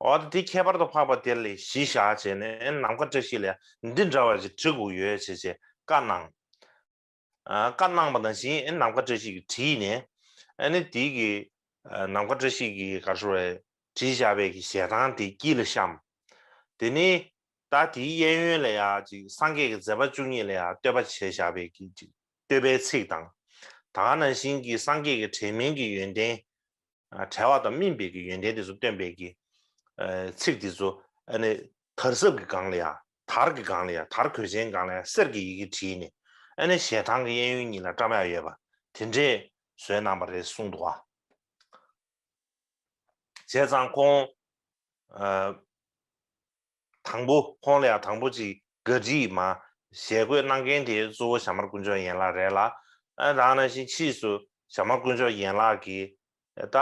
འོ་ད་དེ་ཁྱད་པར་དུ་འཕགས་པ་དེ་ལ་གཞི་བཞག་བྱས་ནས་ཨ་ནི་ནམ་མཁའ་བཀྲ་ཤིས་ལ་འདི་འདྲ་བ་ཅིག་བྲི་དགོས་ཡོད་བྱས་བྱས་བཀའ་གནང་། ཨ་བཀའ་གནང་བ་ནང་བཞིན་ཨ་ནི་ནམ་མཁའ་བཀྲ་ཤིས་ཀྱིས་བྲིས་ནས། ཨ་ནི་དེའི་གི་ཨ་ནམ་མཁའ་བཀྲ་ཤིས་ཀྱིས་ག་རེ་ཞུ་དགོས་རེད། བྲིས་བཞག་པའི་གི་ཞལ་ཐང་དེ་དཀྱིལ་ལ་བཤམས། དེ་ནས་ད་དེའི་གཡས་གཡོན་ལ་ཡང་ཅིག་སངས་རྒྱས་ཀྱི་མཛད་པ་བཅུ་གཉིས་ལ་ཡང་བསྟོད་པ་བྱས་བཞག་པའི་གི་ཅིག་བསྟོད་པའི་ཚིག་དང་། ད་ག་ནང་བཞིན་གྱི་སངས་རྒྱས་ཀྱི་བྲལ་སྨིན་གྱི་ཡོན་ཏན། ཨ་བྲལ་བ་དང་སྨིན་པའི་གི་ཡོན་ཏན་དེ་ཚོ་སྟོན་པའི་གི་ཨ་ཚིག་དེ་ཚོ་ཨ་ནི་དར་ཟབ་ཀྱི་སྒང་ལ་ཡང་། དར་གྱི་སྒང་ལ་ཡང་། དར་གོས་ཆེན་སྒང་ལ་ཡང་གསེར་གྱི་ཡི་གེ་བྲིས་ནས། ཨ་ནི་ཞལ་ཐང་གི་གཡས་གཡོན་གཉིས་ལ་བཀྲམ་ཡག་ཡོད་པ་དེ་འདྲས་བཟོས་གནང་བ་རེད་གསུངས་འདུག་ཨ། བྱས་ཙང་ཁོང་ཨ་དང་པོ། ཁོང་ལ་ཡང་དང་པོ་ཅིག་ག་སྒྲིག་མ་ཞལ་བཀོད་གནང་མཁན་དེ་གཙོ་བོ་ཞྭ་དམར་དཀོན་མཆོག་ཡན་ལག་རེད་ལ། ཨ་ད་ག་ནང་བཞིན་ཕྱིས་སུ་ཞྭ་དམར་དཀོན་མཆོག་ཡན་ལག་གིས་ད་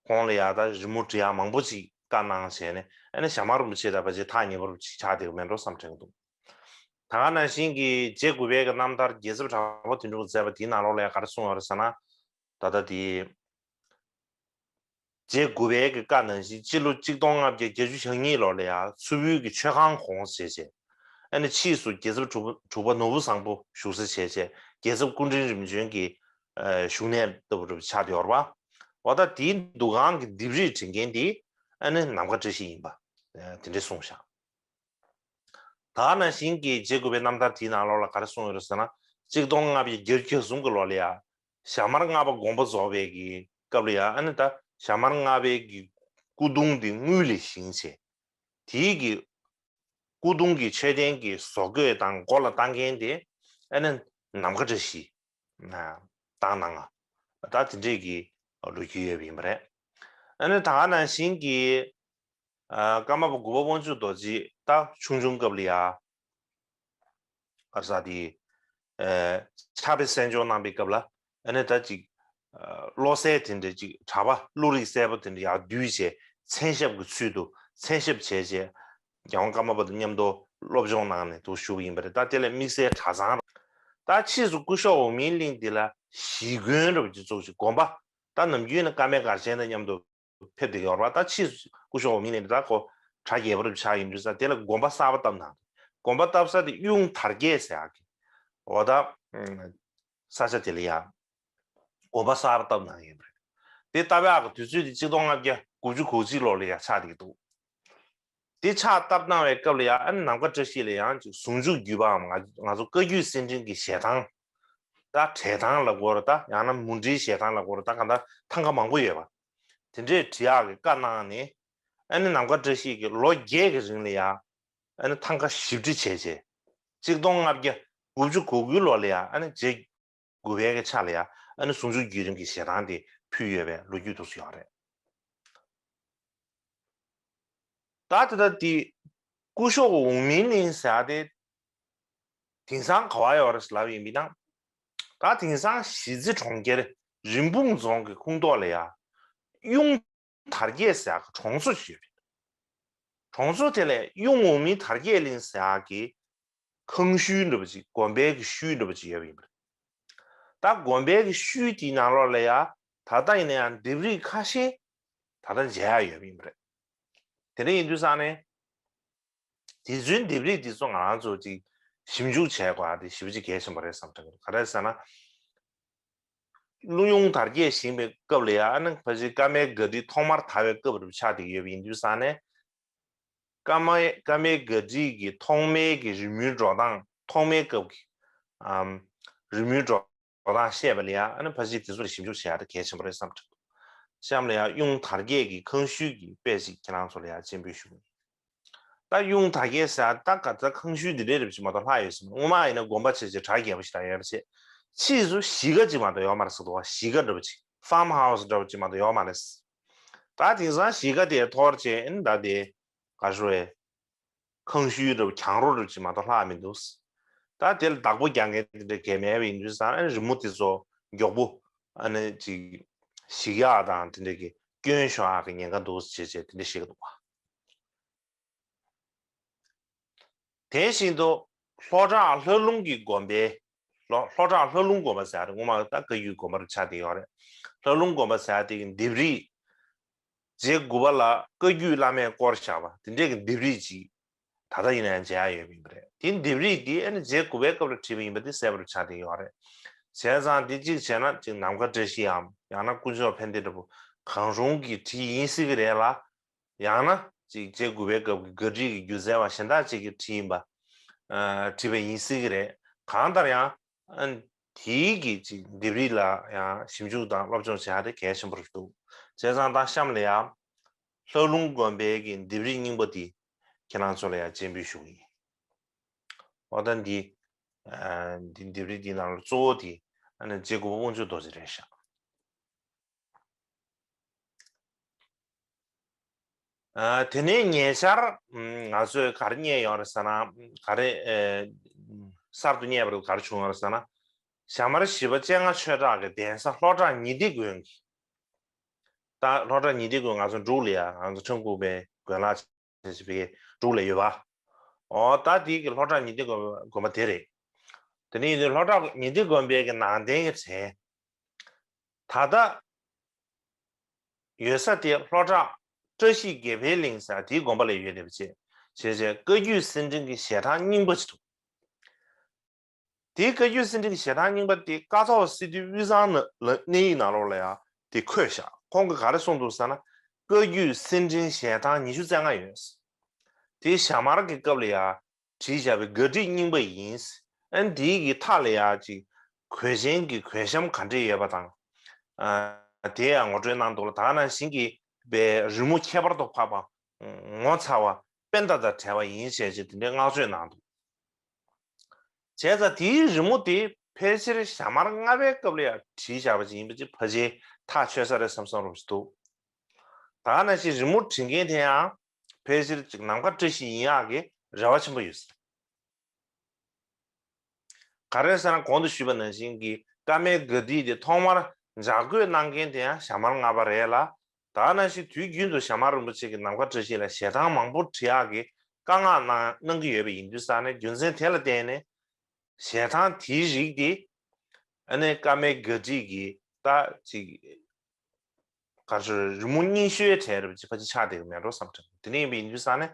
ཁོང་ལ་ཡང་ད་རི་མོ་འབྲི་ཡག་མང་པོ་ཅིག་བཀའ་གནང་བྱས་ནས། ཨ་ནི་ཞྭ་དམར་རིན་པོ་ཆེ་དང་ཕལ་ཆེར་ཐག་ཉེ་པོ་ཅིག་ཆགས་བསྡད་ཀྱི་མེད་འགྲོ་བསམ་དྲན་གྱི་འདུག་ད་ག་ནང་བཞིན་གྱི་རྗེ་དགུ་པའི་གི་རྣམ་ཐར་རྒྱལ་ཚབ་གྲགས་པ་དོན་གྲུབ་མཛད་པ་དེའི་ནང་ལོགས་ལ་ཡང་ག་རེ་གསུངས་ཡོད་རེད་ཟེར་ན། ད་ལྟ་དེ་རྗེ་དགུ་པའི་གི་བཀའ་ནང་བཞིན་སྤྱི་ལོ་གཅིག་སྟོང་ལྔ་བརྒྱ་བརྒྱད་ཅུ་གྱ་གཉིས་ལོ་ལ་ཡང་མཚུར་ཕུའི་གི་མཆོད་ཁང་གོང་བྱས་བྱས། ཨ་ནི་ཕྱིས་སུ་རྒྱལ་ཚབ་དྲུག་པ་དྲུག་པ་ནོར་བུ་བཟང་པོ་བཞུགས་ས་བྱས་བྱས། རྒྱལ་ཚབ་སྐུ་ཕྲེང་རིམ་བྱོན་གྱི་ཨ་བཞུགས་གནས་ལྟ་བུ་རུ་ཆགས་བསྡད་ཡོད་རེད་པ། འོ་ད་དེའི་འདུ་ཁང་གི་ལྡེབས་རིས་འབྲི་མཁན་དེ་ཨ་ནི་ནམ་མཁའ་བཀྲ་ཤིས་ཡིན་པ་ཨ་དེ་འདྲས་གསུངས་བཞག་ད་ག་ནང་བཞིན་གྱི་རྗེ་དགུ་པའི་རྣམ་ཐར་དེའི་ནང་ལོགས་ལ་ག་རེ་གསུངས་ཡོད་རེད་ཟེར་ན། གཅིག་སྟོང་ལྔ་བརྒྱ་བརྒྱད་ཅུ་གྱ་གསུམ་གྱི་ལོ་ལ་ཡ། ཞྭ་དམར་ལྔ་པ་དགོངས་པ་རྫོགས་པའི་གི་སྐབས་ལ་ཡ། ཨ་ནི་ད་ཞྭ་དམར་ལྔ་པའི་གི་སྐུ་གདུང་དེ་དངུལ་ལས་བཞེངས་བྱས། དེའི་གི་སྐུ་གདུང་གི་མཆོད་རྟེན་གྱི་བཟོ་བཀོད་དང་མགོ་ལ་བཏགས་མཁན་དེ་ཨ་ནི་ནམ་མཁའ་བཀྲ་ཤིས་ན་བཏགས་གནང་ང་། ད་དེ་འདྲས་ཀྱི་ལོ་རྒྱུས་ཡོད་པ་ཡིན་པ་རེད། ཨ་ནི་ད་ག་ནང་བཞིན་གྱི་ཨ་ཀརྨ་པ་དགུ་པ་དབང་ཕྱུག་རྡོ་རྗེ་ད་ཆུང་ཆུང་སྐབས་ལ་ཡ། ག་རེ་ཟེར་དེ། ཨ་ཕྱག་དཔེ་གསན་སྦྱོང་གནང་པའི་སྐབས་ལ། ཨ་ནི་ད་ཅིག་ཨ་བློ་གསལ་དེ་འདྲ་ཅིག་གྲྭ་པ་བློ་རིག་གསལ་པོ་དེ་འདྲ་ཡར་བསྡུས་བྱས། མཚན་ཞབས་ཀྱི་ཚུལ་དུ་མཚན་ཞབས་བྱས་བྱས། རྒྱལ་དབང་ཀརྨ་པ་དང་མཉམ་དུ་སློབ་སྦྱོང་གནང་ནས་འདུག་བཞུགས་ཡིན་པ་རེད། ད་དེ་ལས་དམིགས་བསལ་གྲྭ་ཚང་རེད། ད་ཕྱིས་སུ་སྐུ་ཞབས་འོག་མིན་གླིང་འདི་ལ་གཞིས་དགོན་འདྲ་པོ་ཅིག་བཙུགས་ཤིང་དགོན་པ། ད་ནམ་རྒྱུན་ནི་བཀའ་མའི་སྒར་ཆེན་དང་མཉམ་དུ་ཕེབས་བསྡད་ཡོད་རེད་པ། ད་ཕྱིས་སུ་སྐུ་ཞབས་འོག་མིན་གླིང་འདི་ད་ཁོ་གྲྭ་རྒྱས་པ་རུ་ཆགས་ཡིན་དུས་ཙང་དེ་ལ་དགོན་པ་གསར་པ་བཏབ་གནང་། དགོན་པ་བཏབ་ས་དེ་གཡུང་དར་རྒྱས་ཟེར་ཡག་གི། འོ་ད་ས་ཆ་དེ་ལ་ཡ་དགོན་པ་གསར་པ་བཏབ་གནང་ཡོད་པ་རེད། དེ་བཏབ་ཡག་གི་དུས་ཚོད་དེ་གཅིག་སྟོང་ལྔ་བརྒྱ་དགུ་བཅུ་གོ་གཅིག་ལོ་ལ་ཡ་ཆགས་བསྡད་ཀྱི་འདུག་དེ་ཕྱག་བཏབ་གནང་བའི་སྐབས་ལ་ཡང་ཨ་ནི་ནམ་མཁའ་བཀྲ་ཤིས་ལ་ཡང་ཅིག་ཟུང་འཇུག་བརྒྱུད་པའམ་ང་ང་ཚོ་བཀའ་བརྒྱུད་གསེར་ཕྲེང་གི་ཞལ་ཐང་། ད་བྲེ་ཐང་ལབ་དགོས་རེད། ད་ཡང་ན་མུ་འབྲེལ་ཞལ་ཐང་ལབ་དགོས་རེད། ད་གང་ལྟར་ཐང་ག་མང་པོ་ཡོད་པ། དེ་འདྲས་བྲི་ཡག་གི་བཀའ་གནང་ནས། ཨ་ནི་ནམ་མཁའ་བཀྲ་ཤིས་ཀྱིས་ལོ་བརྒྱད་ཀྱི་རིང་ལ་ཡང་ཨ་ནི་ཐང་ག་ཞིབ་འབྲི་བྱས་རྗེས། གཅིག་སྟོང་ལྔ་བརྒྱ་དགུ་བཅུ་གོ་དགུའི་ལོ་ལ་ཡང་ཨ་ནི་རྗེ་དགུ་པའི་གི་ཕྱག་ལ་ཡ་ཨ་ནི་ཟུང་འཇུག་བརྒྱུད་རིམ་གྱི་ཞལ་ཐང་དེ་ཕུལ་ཡོད་པའི་ལོ་རྒྱུས་འདུག་སེ་ཡོད་རེད། ད་དེ་ད་དེ་སྐུ་ཞབས་འོག་མིན་གླིང་ཟེར་ཡ་དེ་དེང་སང་ག་བ་ཡོད་རེད་ལབ་ཡིན་པ་ཡིན་ན། ད་དེང་སང་གཞིས་རྩེ་གྲོང་ཁྱེར་རིན་སྤུངས་རྫོང་གི་ཁོངས་གཏོགས་ལ་ཡ་གཡུང་དར་རྒྱས་ཟེར་ཡག་གི་གྲོང་ཚོ་ཞིག་ཡོད་པ་རེད། གྲོང་ཚོ་དེ་ལ་གཡུང་འོག་མིན་དར་རྒྱས་གླིང་ཟེར་ཡག་གི་ཁང་ཤུལ་འདྲ་པོ་ཅིག་དགོན་པའི་གི་ཤུལ་འདྲ་པོ་ཅིག་ཡོད་པ་ཡིན་པ་རེད། ད་དགོན་པའི་གི་ཤུལ་དེའི་ནང་ལོགས་ལ་ཡ་ད་ལྟ་ཡིན་ན་ཡང་ལྡེབས་རིས་ཁ་ཤས་ད་ལྟ་མཇལ་ཡག་ཡོད་པ་ཡིན་པ་རེད། དེ་འདྲ་ཡིན་དུས་ཙང་ནས། དེ་ཚོའི་ལྡེབས་རིས་དེ་ཚོ་ང་རང་ཚོ་ཅིག་ཞིབ་འཇུག་བྱས་དགོས་ཡག་དེ་ཞེ་པོ་ཅིག་གལ་ཆེན་པོ་རེད་བསམ་དྲན་གྱི་འདུག་ག་རེ་ཟེར་ན། གཡུང་དར་རྒྱས་བཞེངས་པའི་སྐབས་ལ་ཡ་ཨ་ནི་ཕལ་ཆེར་བཀའ་མའི་སྒར་དེ་ཐོག་མར་དར་བའི་སྐབས་རུ་ཆགས་བསྡད་ཀྱི་ཡོད་པ་ཡིན་དུས་ཙང་ནས། ཀ་མ་ཀ་མའི་ག་ཏི་གི་ཐོག་མའི་གི་རི་མོའི་འགྲོ་སྟངས། ཐོག་མའི་སྐབས་ཀྱི་ཨམ་རི་མོའི་འགྲོ་སྟངས་བཤད་པ་ལ་ཡང་ཨ་ནི་ཕལ་ཆེར་དེ་ཚོ་ལ་ཞིབ་འཇུག་བྱེད་ཡག་དེ་གལ་ཆེན་པོ་རེད་བསམ་གྱི་འདུག་གཤམ་ལ་ཡང་གཡུང་དར་རྒྱས་ཀྱི་ཁང་ཤུལ་གྱི་དཔེ་ཞིག་ཁྱེད་རང་ཚོ་ལ་ཡང་སྤྱན་འབུལ་ཞུ་གི་ཡིན། ད་གཡུང་དར་རྒྱས་ཟེར་ཡག་ད་ག་ཚ་ཁང་ཤུལ་འདི་འདྲའི་རིགས་ཅིག་མ་གཏོགས་ལྷག་ཡོད་ཟེར་མ། སྔོན་མ་ཡིན་ན་དགོན་པ་བྱས་བྱས་གྲྭ་རྒྱས་པོ་ཞིག་ད་ཡོད་པ་བྱས། ཕྱིས་སུ་གཞིས་ཀ་ཅིག་མ་གཏོགས་ཡོད་མ་རེད་ཟེར་འདུག་བ། གཞིས་ཀ་འདྲ་པོ་ཅིག་ཕཱམ་ཧའུ་སི་འདྲ་པོ་ཅིག་མ་གཏོགས་ཡོད་མ་རེད། ད་དེང་སང་གཞིས་ཀ་དེ་འཐོར་བྱས་ཨ་ནི་ད་དེ་ག་ཞུ་བས། ཁང་ཤུལ་འདྲ་པོ་གྱང་རོ་འདྲ་པོ་ཅིག་མ་གཏོགས་ལྷག་མི་འདུག་ད་དེ་ལ་བདག་པོ་རྒྱག་མཁན་དེ་འདྲ་གས་མེད་པ་ཡིན་དུས་ཙང་ཨ་ནི་རི་མོ་དེ་ཚོ་མགྱོགས་པོ་ཨ་ནི་ཅིག་ཞིག་ཡག་དང་དེ་འདྲ་གི་སྐྱོན་ཤོར་ཡག་གི་ཉེན་ཁ་འདུག་ཅེས་བྱས་དེ་འདྲ་བཤད་ཀྱི་འདུག་བ། དེ་བཞིན་དུ་ལྷོ་བྲག་ལྷ་ལུང་གི་དགོན་པའི། ལྷོ་ལྷོ་བྲག་ལྷ་ལུང་དགོན་པ་ཟེར་ཡག་རེད། སྔོན་མ་ད་བཀའ་བརྒྱུད་དགོན་པ་རུ་ཆགས་བསྡད་ཡོད་རེད། ལྷ་ལུང་དགོན་པ་ཟེར་ཡག་དེ་གི་ལྡེབས་རིས། རྗེ་དགུ་པ་ལ་བཀའ་བརྒྱུད་བླ་མས་བསྐོར་བཞག་པ་དེ་འདྲས་ཀྱི་ལྡེབས་རིས་ཅིག་ད་ལྟ་ཡིན་ན་ཡང་མཇལ་ཡག་ཡོད་པ་ཡིན་པ་རེད། དེ་ལྡེབས་རིས་དེ་ཨ་ནི་རྗེ་དགུ་པའི་སྐབས་ལ་བྲིས་པ་ཡིན་པ་དེ་གསལ་པོ་རུ་ཆགས་བསྡད་ཡོད་རེད། བྱས་ཙང་དེ་གཅིག་བྱས་ན་ཅིག་ནམ་མཁའ་བཀྲ་ཤིས་འམ་ཡང་ན་དཀོན་མཆོག་ཕན་བདེ་འདྲ་པོ་གང་རུང་གིས་བྲིས་ཡིན་སྲིད་ཀྱི་རེད་ལ། ཡང་ན་ཅིག་རྗེ་དགུ་པའི་སྐབས་ཀྱི་ག་ཏི་གི་སྒྱུ་རྩལ་བ་གཞན་དག་ཅིག་གིས་བྲིས་ཡིན་པ། ཨ་བྲིས་པ་ཡིན་སྲིད་ཀྱི་རེད། གང་ལྟར་ཡང་ཨ་དེའི་གི་ཅིག་ལྡེབས་རིས་ལ་ཡང་ཞིབ་འཇུག་དང་སློབ་སྦྱོང་བྱེད་ཡག་དེ་གལ་ཆེན་པོ་རེད་འདུག་བྱས་ཙང་ད་གཤམ་ལ་ཡང་ལྷ་ལུང་དགོན་པའི་གི་ལྡེབས་རིས་རྙིང་པ་འདི་ཁྱེད་རང་ཚོ་ལ་ཡང་སྤྱན་འབུལ་ཞུ་གི་ཡིན། འོ་ད་འདི་ཨ་འདི་ལྡེབས་རིས་འདི་ནང་ལ་གཙོ་བོ་དེ་ཨ་ནི་རྗེ་དགུ་པ་དབང་ཕྱུག་རྡོ་རྗེ་རེད་ཤག་ཨ་དེ་ནས་ཉེ་ཆར་ང་ཚོས་ག་རེ་རྙེད་ཡོད་རེད་ཟེར་ན། ག་རེ་ཨེ་གསར་དུ་རྙེད་པ་རེད། ག་རེ་བྱུང་ཡོད་རེད་ཟེར་ན། ཞྭ་དམར་བཞི་པ་སྤྱན་སྔ་ཆོས་གྲགས་ཀྱི་གདན་ས་ལྷོ་བྲག་ཉི་ཟླའི་དགོན་གྱི། ད་ལྷོ་བྲག་ཉི་ཟླའི་དགོན་ང་ཚོ་འབྲུག་ལ་ཡ་ང་ཚོ་ཁྲ་འགུ་པའི་དགོན་ལག་ཅེས་པའི་འབྲུག་ལ་ཡོད་པ། འོ་ད་དེའི་གི་ལྷོ་བྲག་ཉི་ཟླའི་དགོན་དགོན་པ་དེ་རེད། དེ་ནས་ཡིན་དུས་ལྷོ་བྲག་ཉི་ཟླའི་དགོན་པའི་གི་ནང་རྟེན་གྱི་གྲས། ད་ལྟ་ཡོད་ས་དེ་ལྷོ་བྲག་བཀྲ་ཤིས་དགེ་འཕེལ་གླིང་ཟེར་དེའི་དགོན་པ་ལ་ཡོད་བསྡད་པ་བྱས། བྱས་བྱས་བཀའ་བརྒྱུད་གསེར་ཕྲེང་གི་ཞལ་ཐང་རྙིང་པ་ཅིག་འདུག་དེའི་བཀའ་བརྒྱུད་གསེར་ཕྲེང་གི་ཞལ་ཐང་རྙིང་པ་དེ་ཀ་ཐོག་སི་ཏུ་དབུས་གཙང་ནང་ལ་གནས་ཡིག་ནང་ལོགས་ལ་ཡང་དེ་འཁོད་བཞག་ཁོང་གིས་ག་རེ་གསུངས་འདུག་ཟེར་ན། བཀའ་བརྒྱུད་གསེར་ཕྲེང་ཞལ་ཐང་ཉི་ཤུ་རྩ་ལྔ་ཡོད། དེ་ཞྭ་དམར་གྱི་སྐབས་ལ་ཡང་བྲིས་བཞག་པའི་ག་ཏི་རྙིང་པ་ཡིན། ཨ་ནི་དེའི་གི་མཐའ་ལ་ཡང་ཅིག་གོས་ཆེན་གྱི་གོས་ཤམ་ག་འདྲས་ཡོད་པ་དང་། ཨ་དེ་ཡང་ངོ་སྤྲོད་གནང་འདུག་ལ། ད་ག་ནང་བཞིན་གྱི་པའི་རི་མོ་ཁྱད་པར་དུ་འཕགས་པ། ངོ་མཚར་བ། པད་ཟླ་དང་བྲལ་བ་ཡིན་ཞེས་བྱས་དེ་འདྲའི་བསྔགས་བརྗོད་གནང་འདུག་བྱས་ཙང་དེའི་རི་མོ་དེ་ཕལ་ཆེར་ཞྭ་དམར་ལྔ་པའི་སྐབས་ལ་ཡང་བྲིས་བཞག་པ་ཅིག་ཡིན་པ་ཅིག་ཕལ་ཆེར་ཐག་ཆོད་ས་རེད་བསམ་བསམ་རོགས་ཞིག་འདུག་ད་ག་ནང་བཞིན་རི་མོ་བྲིས་མཁན་དེ་ཡང་ཕལ་ཆེར་ཅིག་ནམ་མཁའ་བཀྲ་ཤིས་ཡིན་ཡག་གི་རེ་བ་ཆེན་པོ་ཡོད་ས་རེད། ག་རེ་ཟེར་ན་གོང་དུ་ཞུས་པ་ནང་བཞིན་གྱི་ཀ་མའི་ག་ཏི་དེ་ཐོག་མར་ལྗགས་བཀོད་གནང་མཁན་དེ་ཡང་ཞྭ་དམར་ལྔ་པ་རེད་ལ། ད་ག་ནང་བཞིན་དུས་རྒྱུན་དུ་ཞྭ་དམར་རིན་པོ་ཆེ་གིས་ནམ་མཁའ་བཀྲ་ཤིས་ལ་ཞལ་ཐང་མང་པོ་བྲིས་ཡག་གི་བཀའ་མངགས་གནང་གནང་གི་ཡོད་པ་ཡིན་དུས་ཙང་ནས་རྒྱུ་མཚན་དེ་ལ་བརྟེན་ནས་ཞལ་ཐང་དེའི་རིགས་དེ་ཨ་ནི་ཀ་མའི་ག་ཏི་གི་ད་ཅིག་ག་རེ་ཟེར་རི་མོ་རྙིང་ཤོས་གྲས་རེད་པ་ཅིག་ཕལ་ཆེར་ཆགས་བསྡད་ཀྱི་མེད་འགྲོ་བསམ་དྲན། དེ་འདྲ་ཡིན་པ་ཡིན་དུས་ཙང་ནས་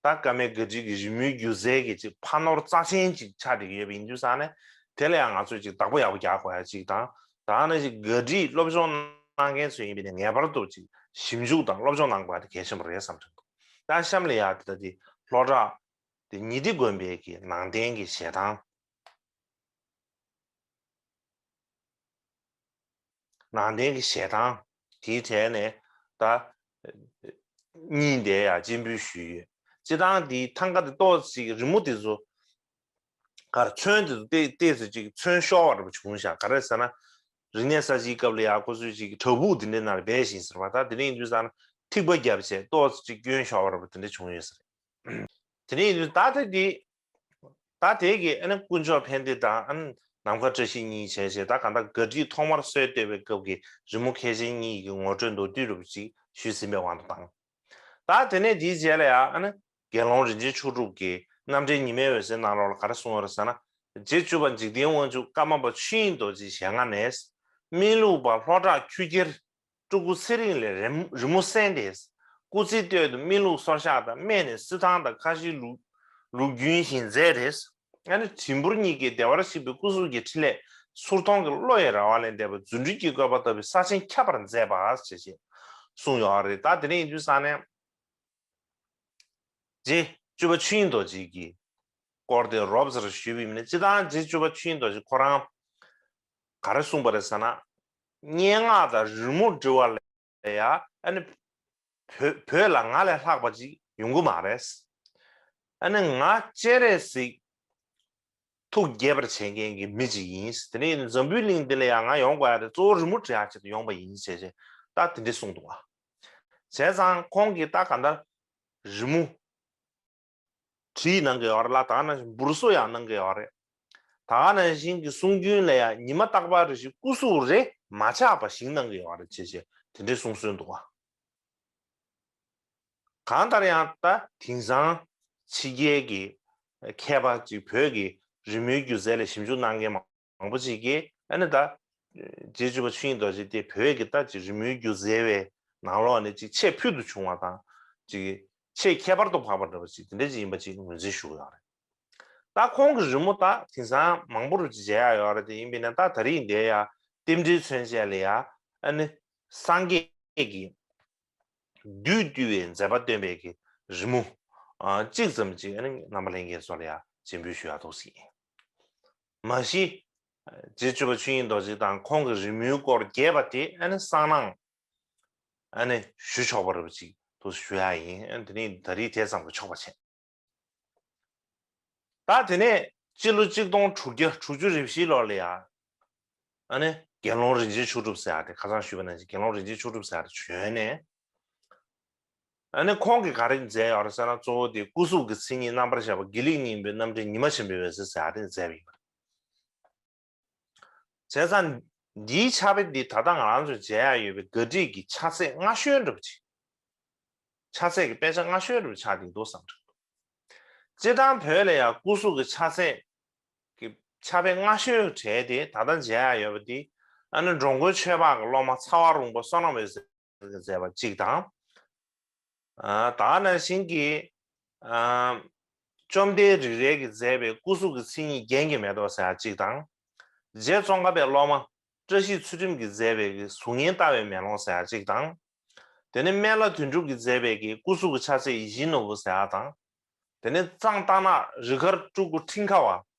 ད་ཀ་མའི་ག་ཏི་གི་རི་མོའི་སྒྱུ་རྩལ་གྱི་ཅིག་ཕ་ནོར་རྩ་ཆེན་ཅིག་ཆགས་བསྡད་ཀྱི་ཡོད་པ་ཡིན་དུས་ཙང་ནས་དེ་ལ་ཡང་ང་ཚོས་ཅིག་བདག་པོ་ཡག་པོ་རྒྱག་དགོས་ཡ་ཅིག་དང་། ད་ནང་བཞིན་ག་ཏི་སློབ་སྦྱོང་གནང་མཁན་ཚོ་ཡིན་པ་ཡིན་ན་ངེས་པར་དུ་ཅིག་ཞིབ་འཇུག་དང་སློབ་སྦྱོང་གནང་དགོས་པ་དེ་གལ་ཆེན་པོ་རེད་བསམ་དྲན་འདུག་ད་གཤམ་ལ་ཡ་དེ་ད་དེ་ལྷོ་བྲག་དེ་ཉི་ཟླའི་དགོན་པའི་གི་ནང་རྟེན་གྱི་ཞལ་ཐང་། ནང་རྟེན་གྱི་ཞལ་ཐང་དེའི་གྲས་ནས་ད་གཉིས་འདས་ཡ་སྤྱན་འབུལ་ཞུས་ཡོད། སྤྱིར་བཏང་དེའི་ཐང་ག་དེ་ཏོག་ཙམ་རི་མོ་དེ་ཚོ་གར་ཚོན་དེ་ཚོ་ཏོག་ཙམ་ཅིག་ཚོན་ཤོར་བ་འདྲ་པོ་བྱུང་ཤག་ག་རེ་ཟེར་ན། རིག་གནས་གསར་བརྗེའི་སྐབས་ལ་ཡ་ཁོ་ཚོས་ཅིག་བྲག་ཕུག་དེ་འདྲའི་ནང་ལ་སྦས་བཞིན་ཟེར་བ། ད་དེ་རིང་ཡིན་དུས་ཙང་ཐིགས་པ་བརྒྱབ་བྱས་ཏོག་ཙམ་ཅིག་སྐྱོན་ཤོར་བ་འདྲ་པོ་དེ་འདྲ་བྱུང་ཡོད་ས་རེད། དེ་རིང་ཡིན་དུས་ད་ལྟ་དེ། ད་དེ་གི་ཨ་ནི་དཀོན་མཆོག་ཕན་བདེ་དང་ཨ་ནི་ནམ་མཁའ་བཀྲ་ཤིས་གཉིས་བྱས་བྱས་ད་གང་ལྟར་ག་ཏི་ཐོག་མར་སྲོལ་གཏོད་པའི་སྐབས་ཀྱི་རི་མོ་མཁས་ཆེན་གཉིས་ཀྱི་ངོ་སྤྲོད་མདོར་བསྡུས་རུ་ཅིག་ཞུས་ཟིན་པའི་དབང་དུ་བཏང་། ད་དེ་ནས་དེའི་རྗེས་ལ་ཡང་ཨ་ནི་དགེ་སློང་རིན་ཆེན་མཆོག་གྲུབ་ཀྱིས་རྣམ་འགྲེལ་ཉི་མའི་འོད་ཟེར་ནང་ལོགས་ལ་ག་རེ་གསུངས་ཡོད་རེད་ཟེར་ན། རྗེ་བཅུ་པ་འཇིག་རྟེན་དབང་ཕྱུག་ཀརྨ་པ་ཆོས་དབྱིངས་རྡོ་རྗེའི་ཞལ་སྔ་ནས། སྨིན་ལུགས་པ་ལྷོ་བྲག་ཆུ་ཁྱེར། སྤྲུལ་སྐུ་ཚེ་རིང་ལས་རིམ་རི་མོ་གསན་ཏེ། སྐུ་ཚེའི་སྟོད་དུ་སྨིན་ལུགས་སོར་བཤགས་དང་སྨད་ནས་བསིལ་ཐང་དང་ཁ་ཞེ་ལུགས་ལུགས་རྒྱུན་བཞིན་མཛད་དེ། ཨ་ནི་བྲིས་འབུར་གཉིས་ཀྱིས་བདེ་བར་གཤེགས་པའི་སྐུ་གཟུགས་ཀྱི་འཕྲིན་ལས་ཚུར་མཐོང་གི་བློ་ཡི་ར་བ་ལས་འདས་པ་རྫུ་འཕྲུལ་གྱི་བཀོད་པ་ལྟ་བུའི་ས་ཆེན་ཁྱབ་པར་མཛད་པ་ཞེས་གསུངས་ཡོད་རེད། ད་དེ་རིང་ཡིན་དུས་ཙང་ནས། རྗེ་བཅུ་པ་ཆོས་དབྱིངས་རྡོ་རྗེ་གི་སྐོར་དེ་རོབ་ཙམ་ཞུས་པ་ཡིན་ན། སྤྱིར་བཏང་རྗེ་བཅུ་པ་ཆོས་དབྱིངས་རྡོ་རྗེ་ཁོ་རང་ག་རེ་གསུངས་པ་རེད་ཟེར་ན། སྙན་ངག་དང་རི་མོ་འབྲི་བ་ལ་ཡ་ཨ་ནི་བོད་བོད་ལ་ང་ལས་ལྷག་པ་ཅིག་ཡོང་གི་མ་རེད། ཨ་ནི་ང་སྤྱན་རས་གཟིགས་ཐུགས་དགྱེས་པར་བྱེད་མཁན་གྱི་མི་ཅིག་ཡིན། དེ་ནས་འཛམ་བུའི་གླིང་འདི་ལ་ཡང་ང་ཡོང་དགོས་ཡ་རེད། གཙོ་བོ་རི་མོ་འབྲི་ཡག་ཆེད་དུ་ཡོང་པ་ཡིན་ཞེས་ད་དེ་འདྲ་གསུངས་འདུག་བ། བྱས་ཙང་ཁོང་གིས་ད་ག་འདྲ་རི་མོ་བྲིས་གནང་གི་ཡོད་རེད་ལ། ད་ག་ནང་བཞིན་འབུར་བཟོ་ཡང་གནང་གི་ཡོད་རེད། ད་ག་ནང་བཞིན་གྱི་གསུང་རྒྱུན་ལ་ཡང་ཉི་མ་རྟག་པར་རེ་བཞིན་སྐུ་གཟུགས་རེ་མ་ཆག་པ་བཞེངས་གནང་གི་ཡོད་རེད་ཅེས་བྱས་དེ་འདྲའི་གསུང་སྲོལ་འདུག་བ། གང་ལྟར་ཡང་ད་དེང་སང་ཕྱི་རྒྱལ་གྱི་མཁས་པ་ཅིག་བོད་ཀྱི་རི་མོའི་སྒྱུ་རྩལ་ལ་ཞིབ་འཇུག་གནང་མཁན་མང་པོ་ཅིག་གིས་ཨ་ནི་ད་རྗེ་བཅུ་པ་ཆོས་དབྱིངས་རྡོ་རྗེ་དེ་བོད་ཀྱི་ད་ཅིག་རི་མོའི་སྒྱུ་རྩལ་བའི་ནང་ལོགས་ནས་ཅིག་ཆེས་ཕུལ་དུ་བྱུང་བ་དང་ཅིག་ཆེས་ཁྱད་པར་དུ་འཕགས་པ་འདྲ་བ་ཅིག་དེ་འདྲ་ཅིག་ཡིན་པ་ཅིག་ངོས་འཛིན་ཞུ་གི་ཡོད་རེད། ད་ཁོང་གི་རི་མོ་ད་དེང་སང་མང་པོ་རུ་ཅིག་མཇལ་ཡག་ཡོད་རེད། དེ་ཡིན་པས་ན་ད་ད་རེས་འདིར་ཡ་རྟེན་འབྲེལ་མཚོན་བྱེད་ལ་ཡ་ཨ་ནི་སངས་རྒྱས་ཀྱི་བདུད་བཏུལ་བའི་མཛད་པ་སྟོན་པའི་གི་རི་མོ་ཨ་གཅིག་ཙམ་ཅིག་ཨ་ནི་རྣམ་པ་ལྷན་རྒྱས་ཚོ་ལ་ཡ་སྤྱན་འབུལ་ཞུ་ཡག་འདུག་ཟེར། མ་གཞི་རྗེ་བཅུ་པ་ཆོས་དབྱིངས་རྡོ་རྗེ་དང་ཁོང་གི་རི་མོའི་སྐོར་རྒྱས་པ་དེ་ཨ་ནི་སང་ནང་ཨ་ནི་ཞུ་ཆོག་པ་རེད་པ་ཅིག་འདུག་ཞུ་ཡག་ཡིན། ཨ་ནི་དེ་ནི་ད་རེས་དེ་ཙམ་གྱིས་ཆོག་པ་བྱས། ད་དེ་ནས་སྤྱི་ལོ་གཅིག་སྟོང་དྲུག་བརྒྱ་དྲུག་ཅུ་རེ་བཞི་ལོ་ལ་ཡ་ཨ་ནི་དགེ་སློང་རིན་ཆེན་མཆོག་གྲུབ་ཟེར་ཡག་དེ་ཁ་སང་ཞུས་པ་ནང་བཞིན་དགེ་སློང་རིན་ཆེན་མཆོག་གྲུབ་ཟེར་ཡག་དེ་བྱོན་ནས། ཨ་ནི་ཁོང་གིས་ག་རེ་མཛད་ཡོད་རེད་ཟེར་ན། གཙོ་བོ་དེ་སྐུ་གཟུགས་ཀྱི་མཚན་ཉིད་རྣམ་པར་གཞག་པ་དགེ་ལེགས་སྙིང་པོའི་རྣམ་འགྲེལ་ཉི་མ་ཆེན་པོའི་འོད་ཟེར་ཟེར་ཡག་དེ་མཛད་པ་ཡིན་པ་རེད། བྱས་ཙང་འདིའི་ཕྱག་དཔེ་འདི་ད་ལྟ་ང་རང་ཚོས་མཇལ་ཡག་ཡོད་པའི་དགའ་བྲིས་ཀྱི་ཕྱག་ཚད་སྔ་ཤོས་འདྲ་པོ་ཅིག་ཕྱག་ཚད་ཀྱི་དཔེ་ཆ་སྔ་ཤོས་འདྲ་པོ་ཆགས་བསྡད་འདུག་བསམ་གྱི་འདུག་སྤྱིར་བཏང་བོད་ལ་ཡང་སྐུ་གཟུགས་ཀྱི་ཕྱག་ཚད་ཀྱི་ཕྱག་དཔེ་སྔ་ཤོས་གྲས་དེ་ད་ལྟ་མཇལ་ཡག་ཡོད་པ་འདི་ཨ་ནི་འགྲོ་མགོན་ཆོས་འཕགས་ཀྱི་སློབ་མ་ཚ་བ་རོང་པོ་བསོད་ནམས་འོད་ཟེར་གྱིས་མཛད་པ་གཅིག་དང་། ཨ་ད་ག་ནང་བཞིན་གྱི་ཨ་བཅོམ་ལྡན་རིག་རལ་གྱིས་མཛད་པའི་སྐུ་གཟུགས་ཀྱི་མཚན་ཉིད་རྒྱན་གྱི་མེ་ཏོག་ཟེར་ཡག་གཅིག་དང་། རྗེ་ཙོང་ཁ་པའི་སློབ་མ་བཀྲ་ཤིས་ཚུལ་ཁྲིམས་ཀྱིས་མཛད་པའི་གཟུགས་བརྙན་ལྟ་བའི་མེ་ལོང་ཟེར་ཡག་གཅིག་དང་། དེ་ནས་སྨན་བླ་དོན་གྲུབ་ཀྱིས་མཛད་པའི་གི་སྐུ་གཟུགས་ཀྱི་ཕྱག་ཚད་ཡིད་བཞིན་ནོར་བུ་ཟེར་ཡག་དང་། དེ་ནས་གཙང་རྟ་ནག་རི་དཀར་སྤྲུལ་སྐུ་ཁྲིམས་ཁ་བ་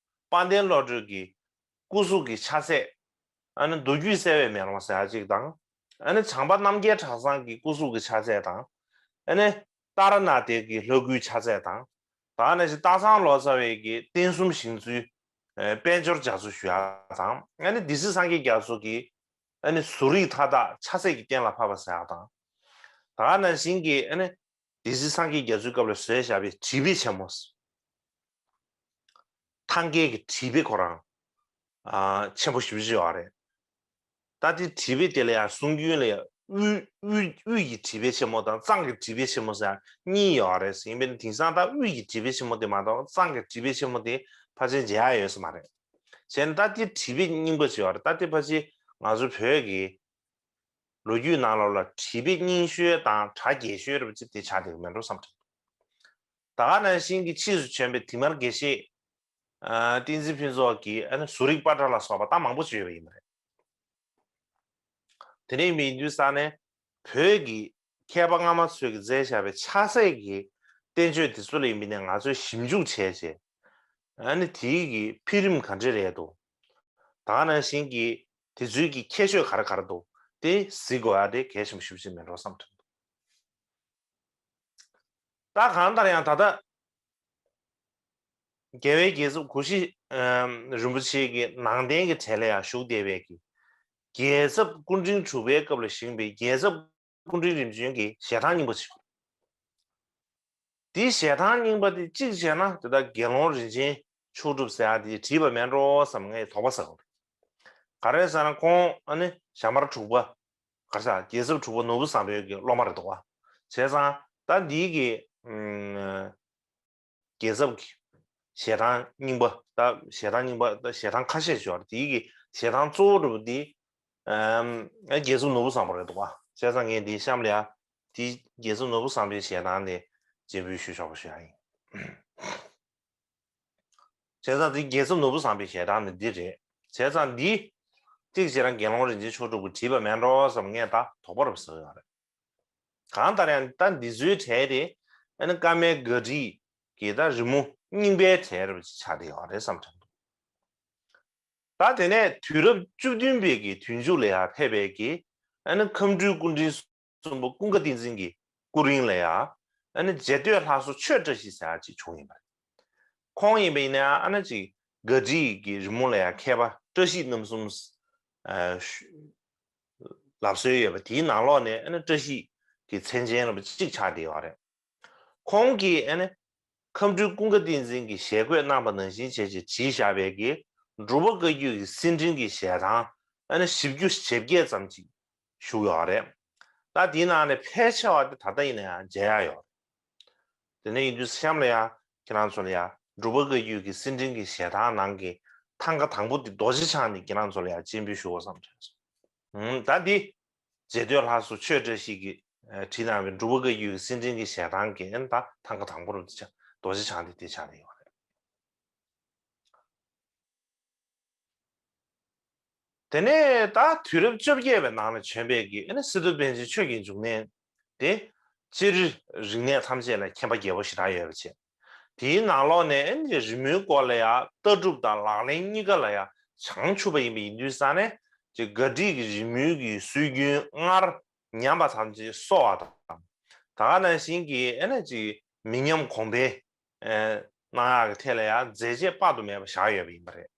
དཔལ་ལྡན་བློ་གྲོས་ཀྱི་སྐུ་གཟུགས་ཀྱི་ཕྱག་ཚད། ཨ་ནི་མདོ་རྒྱུད་གསལ་བའི་མེ་ལོང་ཟེར་ཡག་གཅིག་དང་། ཨ་ནི་བྱམས་པ་རྣམ་རྒྱལ་གྲྭ་ཚང་གི་སྐུ་གཟུགས་ཀྱི་ཕྱག་ཚད་དང་། ཨ་ནི་ཏཱ་ར་ནཱ་ཐའི་གི་ལྷ་སྐུའི་ཕྱག་ཚད་དང་། ད་ག་ནང་བཞིན་སྟག་ཚང་ལོ་ཙཱ་བའི་གི་རྟེན་གསུམ་བཞེངས་ཚུལ་དཔལ་འབྱོར་རྒྱ་མཚོ་ཞུ་ཡག་དང་། ཨ་ནི་སྡེ་སྲིད་སངས་རྒྱས་རྒྱ་མཚོ་གི་ཨ་ནི་བཟོ་རིག་མཐའ་དག་ཕྱག་ཚད་ཀྱིས་གཏན་ལ་ཕབ་པ་ཟེར་ཡག་དང་། ད་ག་ནང་བཞིན་གྱི་ཨ་ནི་སྡེ་སྲིད་སངས་རྒྱས་རྒྱ་མཚོའི་སྐབས་ལ་བཟོས་བཞག་པའི་བྲིས་དཔེ་ཆེན་མོ། ཐང་གའི་གི་བྲིས་དཔེ་ཁོ་རང་ཨ་ཆེན་པོ་ཞེ་པོ་ཅིག་ཡོད་རེད། ད་དེ་བྲིས་དཔེ་དེ་ལ་ཡང་གསུང་རྒྱུན་ལ་ཡང་དབུས་དབུས་དབུས་ཀྱི་བྲིས་དཔེ་ཆེན་མོ་དང་གཙང་གི་བྲིས་དཔེ་ཆེན་མོ་ཟེར་གཉིས་ཡོད་རེད། ཡིན་པས་ན་དེང་སང་ད་དབུས་ཀྱི་བྲིས་དཔེ་ཆེན་མོ་དེ་མ་གཏོགས་གཙང་གི་བྲིས་དཔེ་ཆེན་མོ་དེ་ཕལ་ཆེར་མཇལ་ཡག་ཡོད་ས་མ་རེད། བྱས་ན་ད་དེ་བྲིས་དཔེ་རྙིང་པ་ཅིག་ཡོད་རེད། ད་དེ་ཕལ་ཆེར་ང་ཚོ་བོད་ཀྱི་ལོ་རྒྱུས་ནང་ལོགས་ལ་བྲིས་དཔེ་རྙིང་ཤོས་དང་གྲས་རྒྱས་ཤོས་རེད་པ་ཅིག་དེ་ཆགས་བསྡད་ཀྱི་མེད་འགྲོ་བསམ་གྱི་འདུག་ད་ག་ནང་བཞིན་གྱི་ཕྱིས་སུ་བྱོན་པའི་དེ་མར་དགེ་བཤེས་ཨ་བསྟན་འཛིན་ཕུན་ཚོགས་ཀྱིས་ཨ་ནི་བཟོ་རིག་པ་ཏྲ་ལ་སོགས་པ་ད་མང་པོ་ཅིག་ཡོད་པ་ཡིན་པ་རེད། དེ་འདྲ་ཡིན་དུས་ཙང་ནས་བོད་ཀྱི་མཁས་པ་སྔ་མ་ཚོས་ཀྱིས་མཛད་བཞག་པའི་ཕྱག་ཚད་ཀྱི་བསྟན་བཅོས་དེ་ཚོ་ལ་ཡིན་པས་ན་ང་ཚོས་ཞིབ་འཇུག་བྱས་བྱས། ཨ་ནི་དེའི་གི་འཕེལ་རིམ་ག་འདྲ་རེད་འདུག་ད་ག་ནང་བཞིན་གྱི་དེ་ཚོའི་གི་ཁྱད་ཆོས་ག་རེ་ག་རེ་འདུག་དེ་གཟིགས་དགོས་ཡག་དེ་གལ་ཆེན་པོ་ཞེ་པོ་ཅིག་མེད་འགྲོ་བསམ་གྱི་འདུག་ད་གང་ལྟར་ཡང་ད་ལྟ་རྒྱལ་བའི་རྒྱལ་ཚབ་གུ་ཤྲི་ཨམ་རིན་པོ་ཆེ་གི་ནང་རྟེན་གྱི་གྲས་ལ་ཡང་བཞུགས་བསྡད་པའི་གི་རྒྱལ་ཚབ་སྐུ་ཕྲེང་དྲུག་པའི་སྐབས་ལ་བཞེངས་པའི་རྒྱལ་ཚབ་སྐུ་ཕྲེང་རིམ་བྱོན་གྱི་ཞལ་ཐང་རྙིང་པ་ཞིག་འདིའི་ཞལ་ཐང་རྙིང་པ་དེ་གཅིག་བྱས་ན་དེ་དག་དགེ་སློང་རིན་ཆེན་མཆོག་གྲུབ་ཟེར་ཡག་དེ་བྲིས་པ་མེད་འགྲོ་བསམ་ངས་དོགས་པ་ཟ་གི་རེད། ག་རེ་ཟེར་ན་ཁོང་ཨ་ནི་ཞྭ་དམར་དྲུག་པ་ག་རེ་ཟེར་རྒྱལ་ཚབ་དྲུག་པ་ནོར་བུ་བཟང་པོའི་གི་སློབ་མ་རེད་འདུག་བ། བྱས་ཙང་ད་འདིའི་གི་ཨ་རྒྱལ་ཚབ་ཀྱི་ཞལ་ཐང་རྙིང་པ་ད་ཞལ་ཐང་རྙིང་པ་ད་ཞལ་ཐང་ཁ་ཤས་ཤིག་ཡོད་རེད། དེའི་གི་ཞལ་ཐང་གཙོ་བོ་འདྲ་པོ་འདི་ཨ་རྒྱལ་ཚབ་ནོར་བུ་བཟང་པོ་རེད་འདུག་བ། བྱས་ཙང་ངས་འདི་གཤམ་ལ་ཡ་དེ་རྒྱལ་ཚབ་ནོར་བུ་བཟང་པོའི་ཞལ་ཐང་ནས་སྤྱན་འབུལ་ཞུ་ཆོག་པ་ཞུ་ཡག་ཡིན། བྱས་ཙང་དེ་རྒྱལ་ཚབ་ནོར་བུ་བཟང་པོའི་ཞལ་ཐང་ནི་འདི་རེད། བྱས་ཙང་འདི་གཅིག་བྱས་ན་དགེ་སློང་རིན་ཆེན་མཆོག་གྲུབ་ཀྱིས་བྲིས་པ་མེད་འགྲོ་བསམ་ངས་ད་དོགས་པ་རུ་ཟ་གི་ཡོད་རེད། གང་ལྟར་ཡང་ད་འདི་ཚོའི་གྲས་དེ་ ཨ་ནི་ཀ་མའི་ག་བྲིས་ཀྱི་ད་རི་མོ་རྙིང་པའི་གྲས་རབ་ཅིག་ཆགས་བསྡད་ཡོད་རེད་བསམ་དྲན་འདུག་ད་དེ་ནས་དུས་རབས་བཅུ་བདུན་པའི་གི་དུས་མཇུག་ལ་ཡང་ཕེབས་པའི་གི་ཨ་ནི་ཁམས་སྤྲུལ་སྐུ་ཕྲེང་གསུམ་པོ་ཀུན་དགའ་བསྟན་འཛིན་གྱི་སྐུ་རིང་ལ་ཡང་ཨ་ནི་རྗེ་སྟོད་ལྷ་མཚོ་ཆོས་བཀྲ་ཤིས་ཟེར་ཡག་ཅིག་བྱུང་ཡིན་པ་རེད། ཁོང་ཡིན་པ་ཡིན་ན་ཡང་ཨ་ནི་ཅིག་ག་བྲིས་ཀྱི་རི་མོ་ལ་ཡང་མཁས་པ་བཀྲ་ཤིས་རྣམ་གསུམ་ཨ་ལབ་སྲོལ་ཡོད་པ་དེའི་ནང་ལོགས་ནས་ཨ་ནི་བཀྲ་ཤིས་ཀྱི་མཚན་ཅན་རབ་ཅིག་ཆགས་བསྡད་ཡོད་རེད། ཁོང་གིས་ཨ་ནི་ཁམས་སྤྲུལ་ཀུན་དགའ་བསྟན་འཛིན་གྱི་ཞལ་བཀོད་གནང་པ་ནང་བཞིན་བྱས་བྱས་བྲིས་བཞག་པའི་གི་འབྲུག་པ་བཀའ་བརྒྱུད་ཀྱི་སེར་ཕྲེང་གི་ཞལ་ཐང་ཨ་ནི་བཞི་བཅུ་ཞེ་བརྒྱད་ཙམ་ཅིག་བཞུགས་ཡོད་རེད། ད་དེའི་ནང་ནས་ཕལ་ཆེ་བ་དེ་ད་ལྟ་ཡིན་ན་ཡང་མཇལ་ཡག་ཡོད་རེད། དེ་ནས་ཡིན་དུས་གཤམ་ལ་ཡང་ཁྱེད་རང་ཚོ་ལ་ཡང་འབྲུག་པ་བཀའ་བརྒྱུད་ཀྱི་སེར་ཕྲེང་གི་ཞལ་ཐང་ནང་གི་ཐང་ག་དང་པོ་དེ་རྡོ་རྗེ་འཆང་ནས་ཁྱེད་རང་ཚོ་ལ་ཡང་སྤྱན་འབུལ་ཞུ་དགོས་བསམ་དྲན་སོང་། ད་འདི་རྗེ་སྟོད་ལྷ་མཚོ་ཆོས་བཀྲ་ཤིས་ཀྱིས་བྲིས་གནང་བའི་འབྲུག་པ་བཀའ་བརྒྱུད་ཀྱི་སེར་ཕྲེང་གི་ཞལ་ཐང་གི་ད་ཐང་ག་དང་པོ་རུ་རྡོ་རྗེ་འཆང་དེ་དེ་ཆགས་ནས་ཡོད་རེད། དེ་ནས་ད་དུས་རབས་བཅོ་བརྒྱད་པའི་ནང་ལ་བྱོན་པའི་གི་ཨ་ནི་སི་ཏུ་པཎ་ཆེན་ཆོས་ཀྱི་འབྱུང་གནས་དེ་སྤྱིར་རིག་གནས་ཐམས་ཅད་ལ་མཁྱེན་པ་རྒྱས་པོ་ཞེ་དྲག་ཡོད་པ་བྱས། དེའི་ནང་ལོགས་ནས་ཨ་ནི་རི་མོའི་སྐོར་ལ་ཡང་ལྟ་གྲུབ་དང་ལག་ལེན་གཉིས་ཀ་ལ་ཡང་བྱང་ཆུབ་པ་ཡིན་པ་ཡིན་དུས་ཙང་ནས་ཅིག་ག་བྲིས་ཀྱི་རི་མོའི་གི་སྲོལ་རྒྱུན་སྔར་ཉམས་པ་ཐམས་ཅད་གསོ་བ་དང་། ད་ག་ནང་བཞིན་གྱི་ཨ་ནི་ཅིག་མི་ཉམས་གོང་འཕེལ་གནང་ཡག་གི་ཐད་ལ་ཡང་མཛད་རྗེས་དཔག་ཏུ་མེད་པ་བཞག་ཡོད་པ་ཡིན་པ་རེད།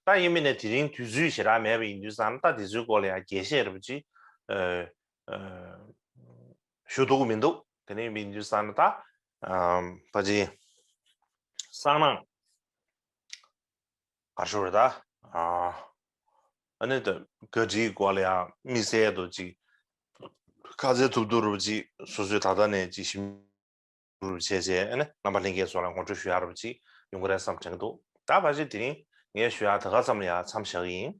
ད་ཡིན་མིན་ནས་དེ་རིང་དུས་ཚོད་ཞེ་དྲག་མེད་པ་ཡིན་དུས་ཙང་ད་དེ་ཚོའི་སྐོར་ལ་ཡང་རྒྱས་བཤད་རེ་བ་ཅིག་ཞུ་ཐུབ་ཀྱི་མི་འདུག་དེ་ནས་ཡིན་དུས་ཙང་ད་ཕ་ཅི་སང་ནང་ག་ཞུ་རེད་ད། ཨ་ནི་ད་ག་བྲིས་སྐོར་ལ་ཡང་དམིགས་བསལ་དུ་ཅིག་ཁ་ཚལ་ཐུབ་ཐུབ་རེ་བ་ཅིག་སོ་སོའི་ད་ལྟ་ནས་ཅིག་ཞིབ་རུབ་བྱས་བྱས་ཨ་ནི་རྣམ་པ་ལྷན་རྒྱས་ཚོ་ལ་ངོ་སྤྲོད་ཞུ་ཡག་རུབ་ཅིག་ཡོང་གི་རེད་བསམ་དྲན་གྱི་འདུག་ད་ཕལ་ཆེར་དེ་རིང་ངས་ཞུ་ཡག་ད་ག་ཙམ་ལ་ཡང་མཚམས་བཞག་གི་ཡིན།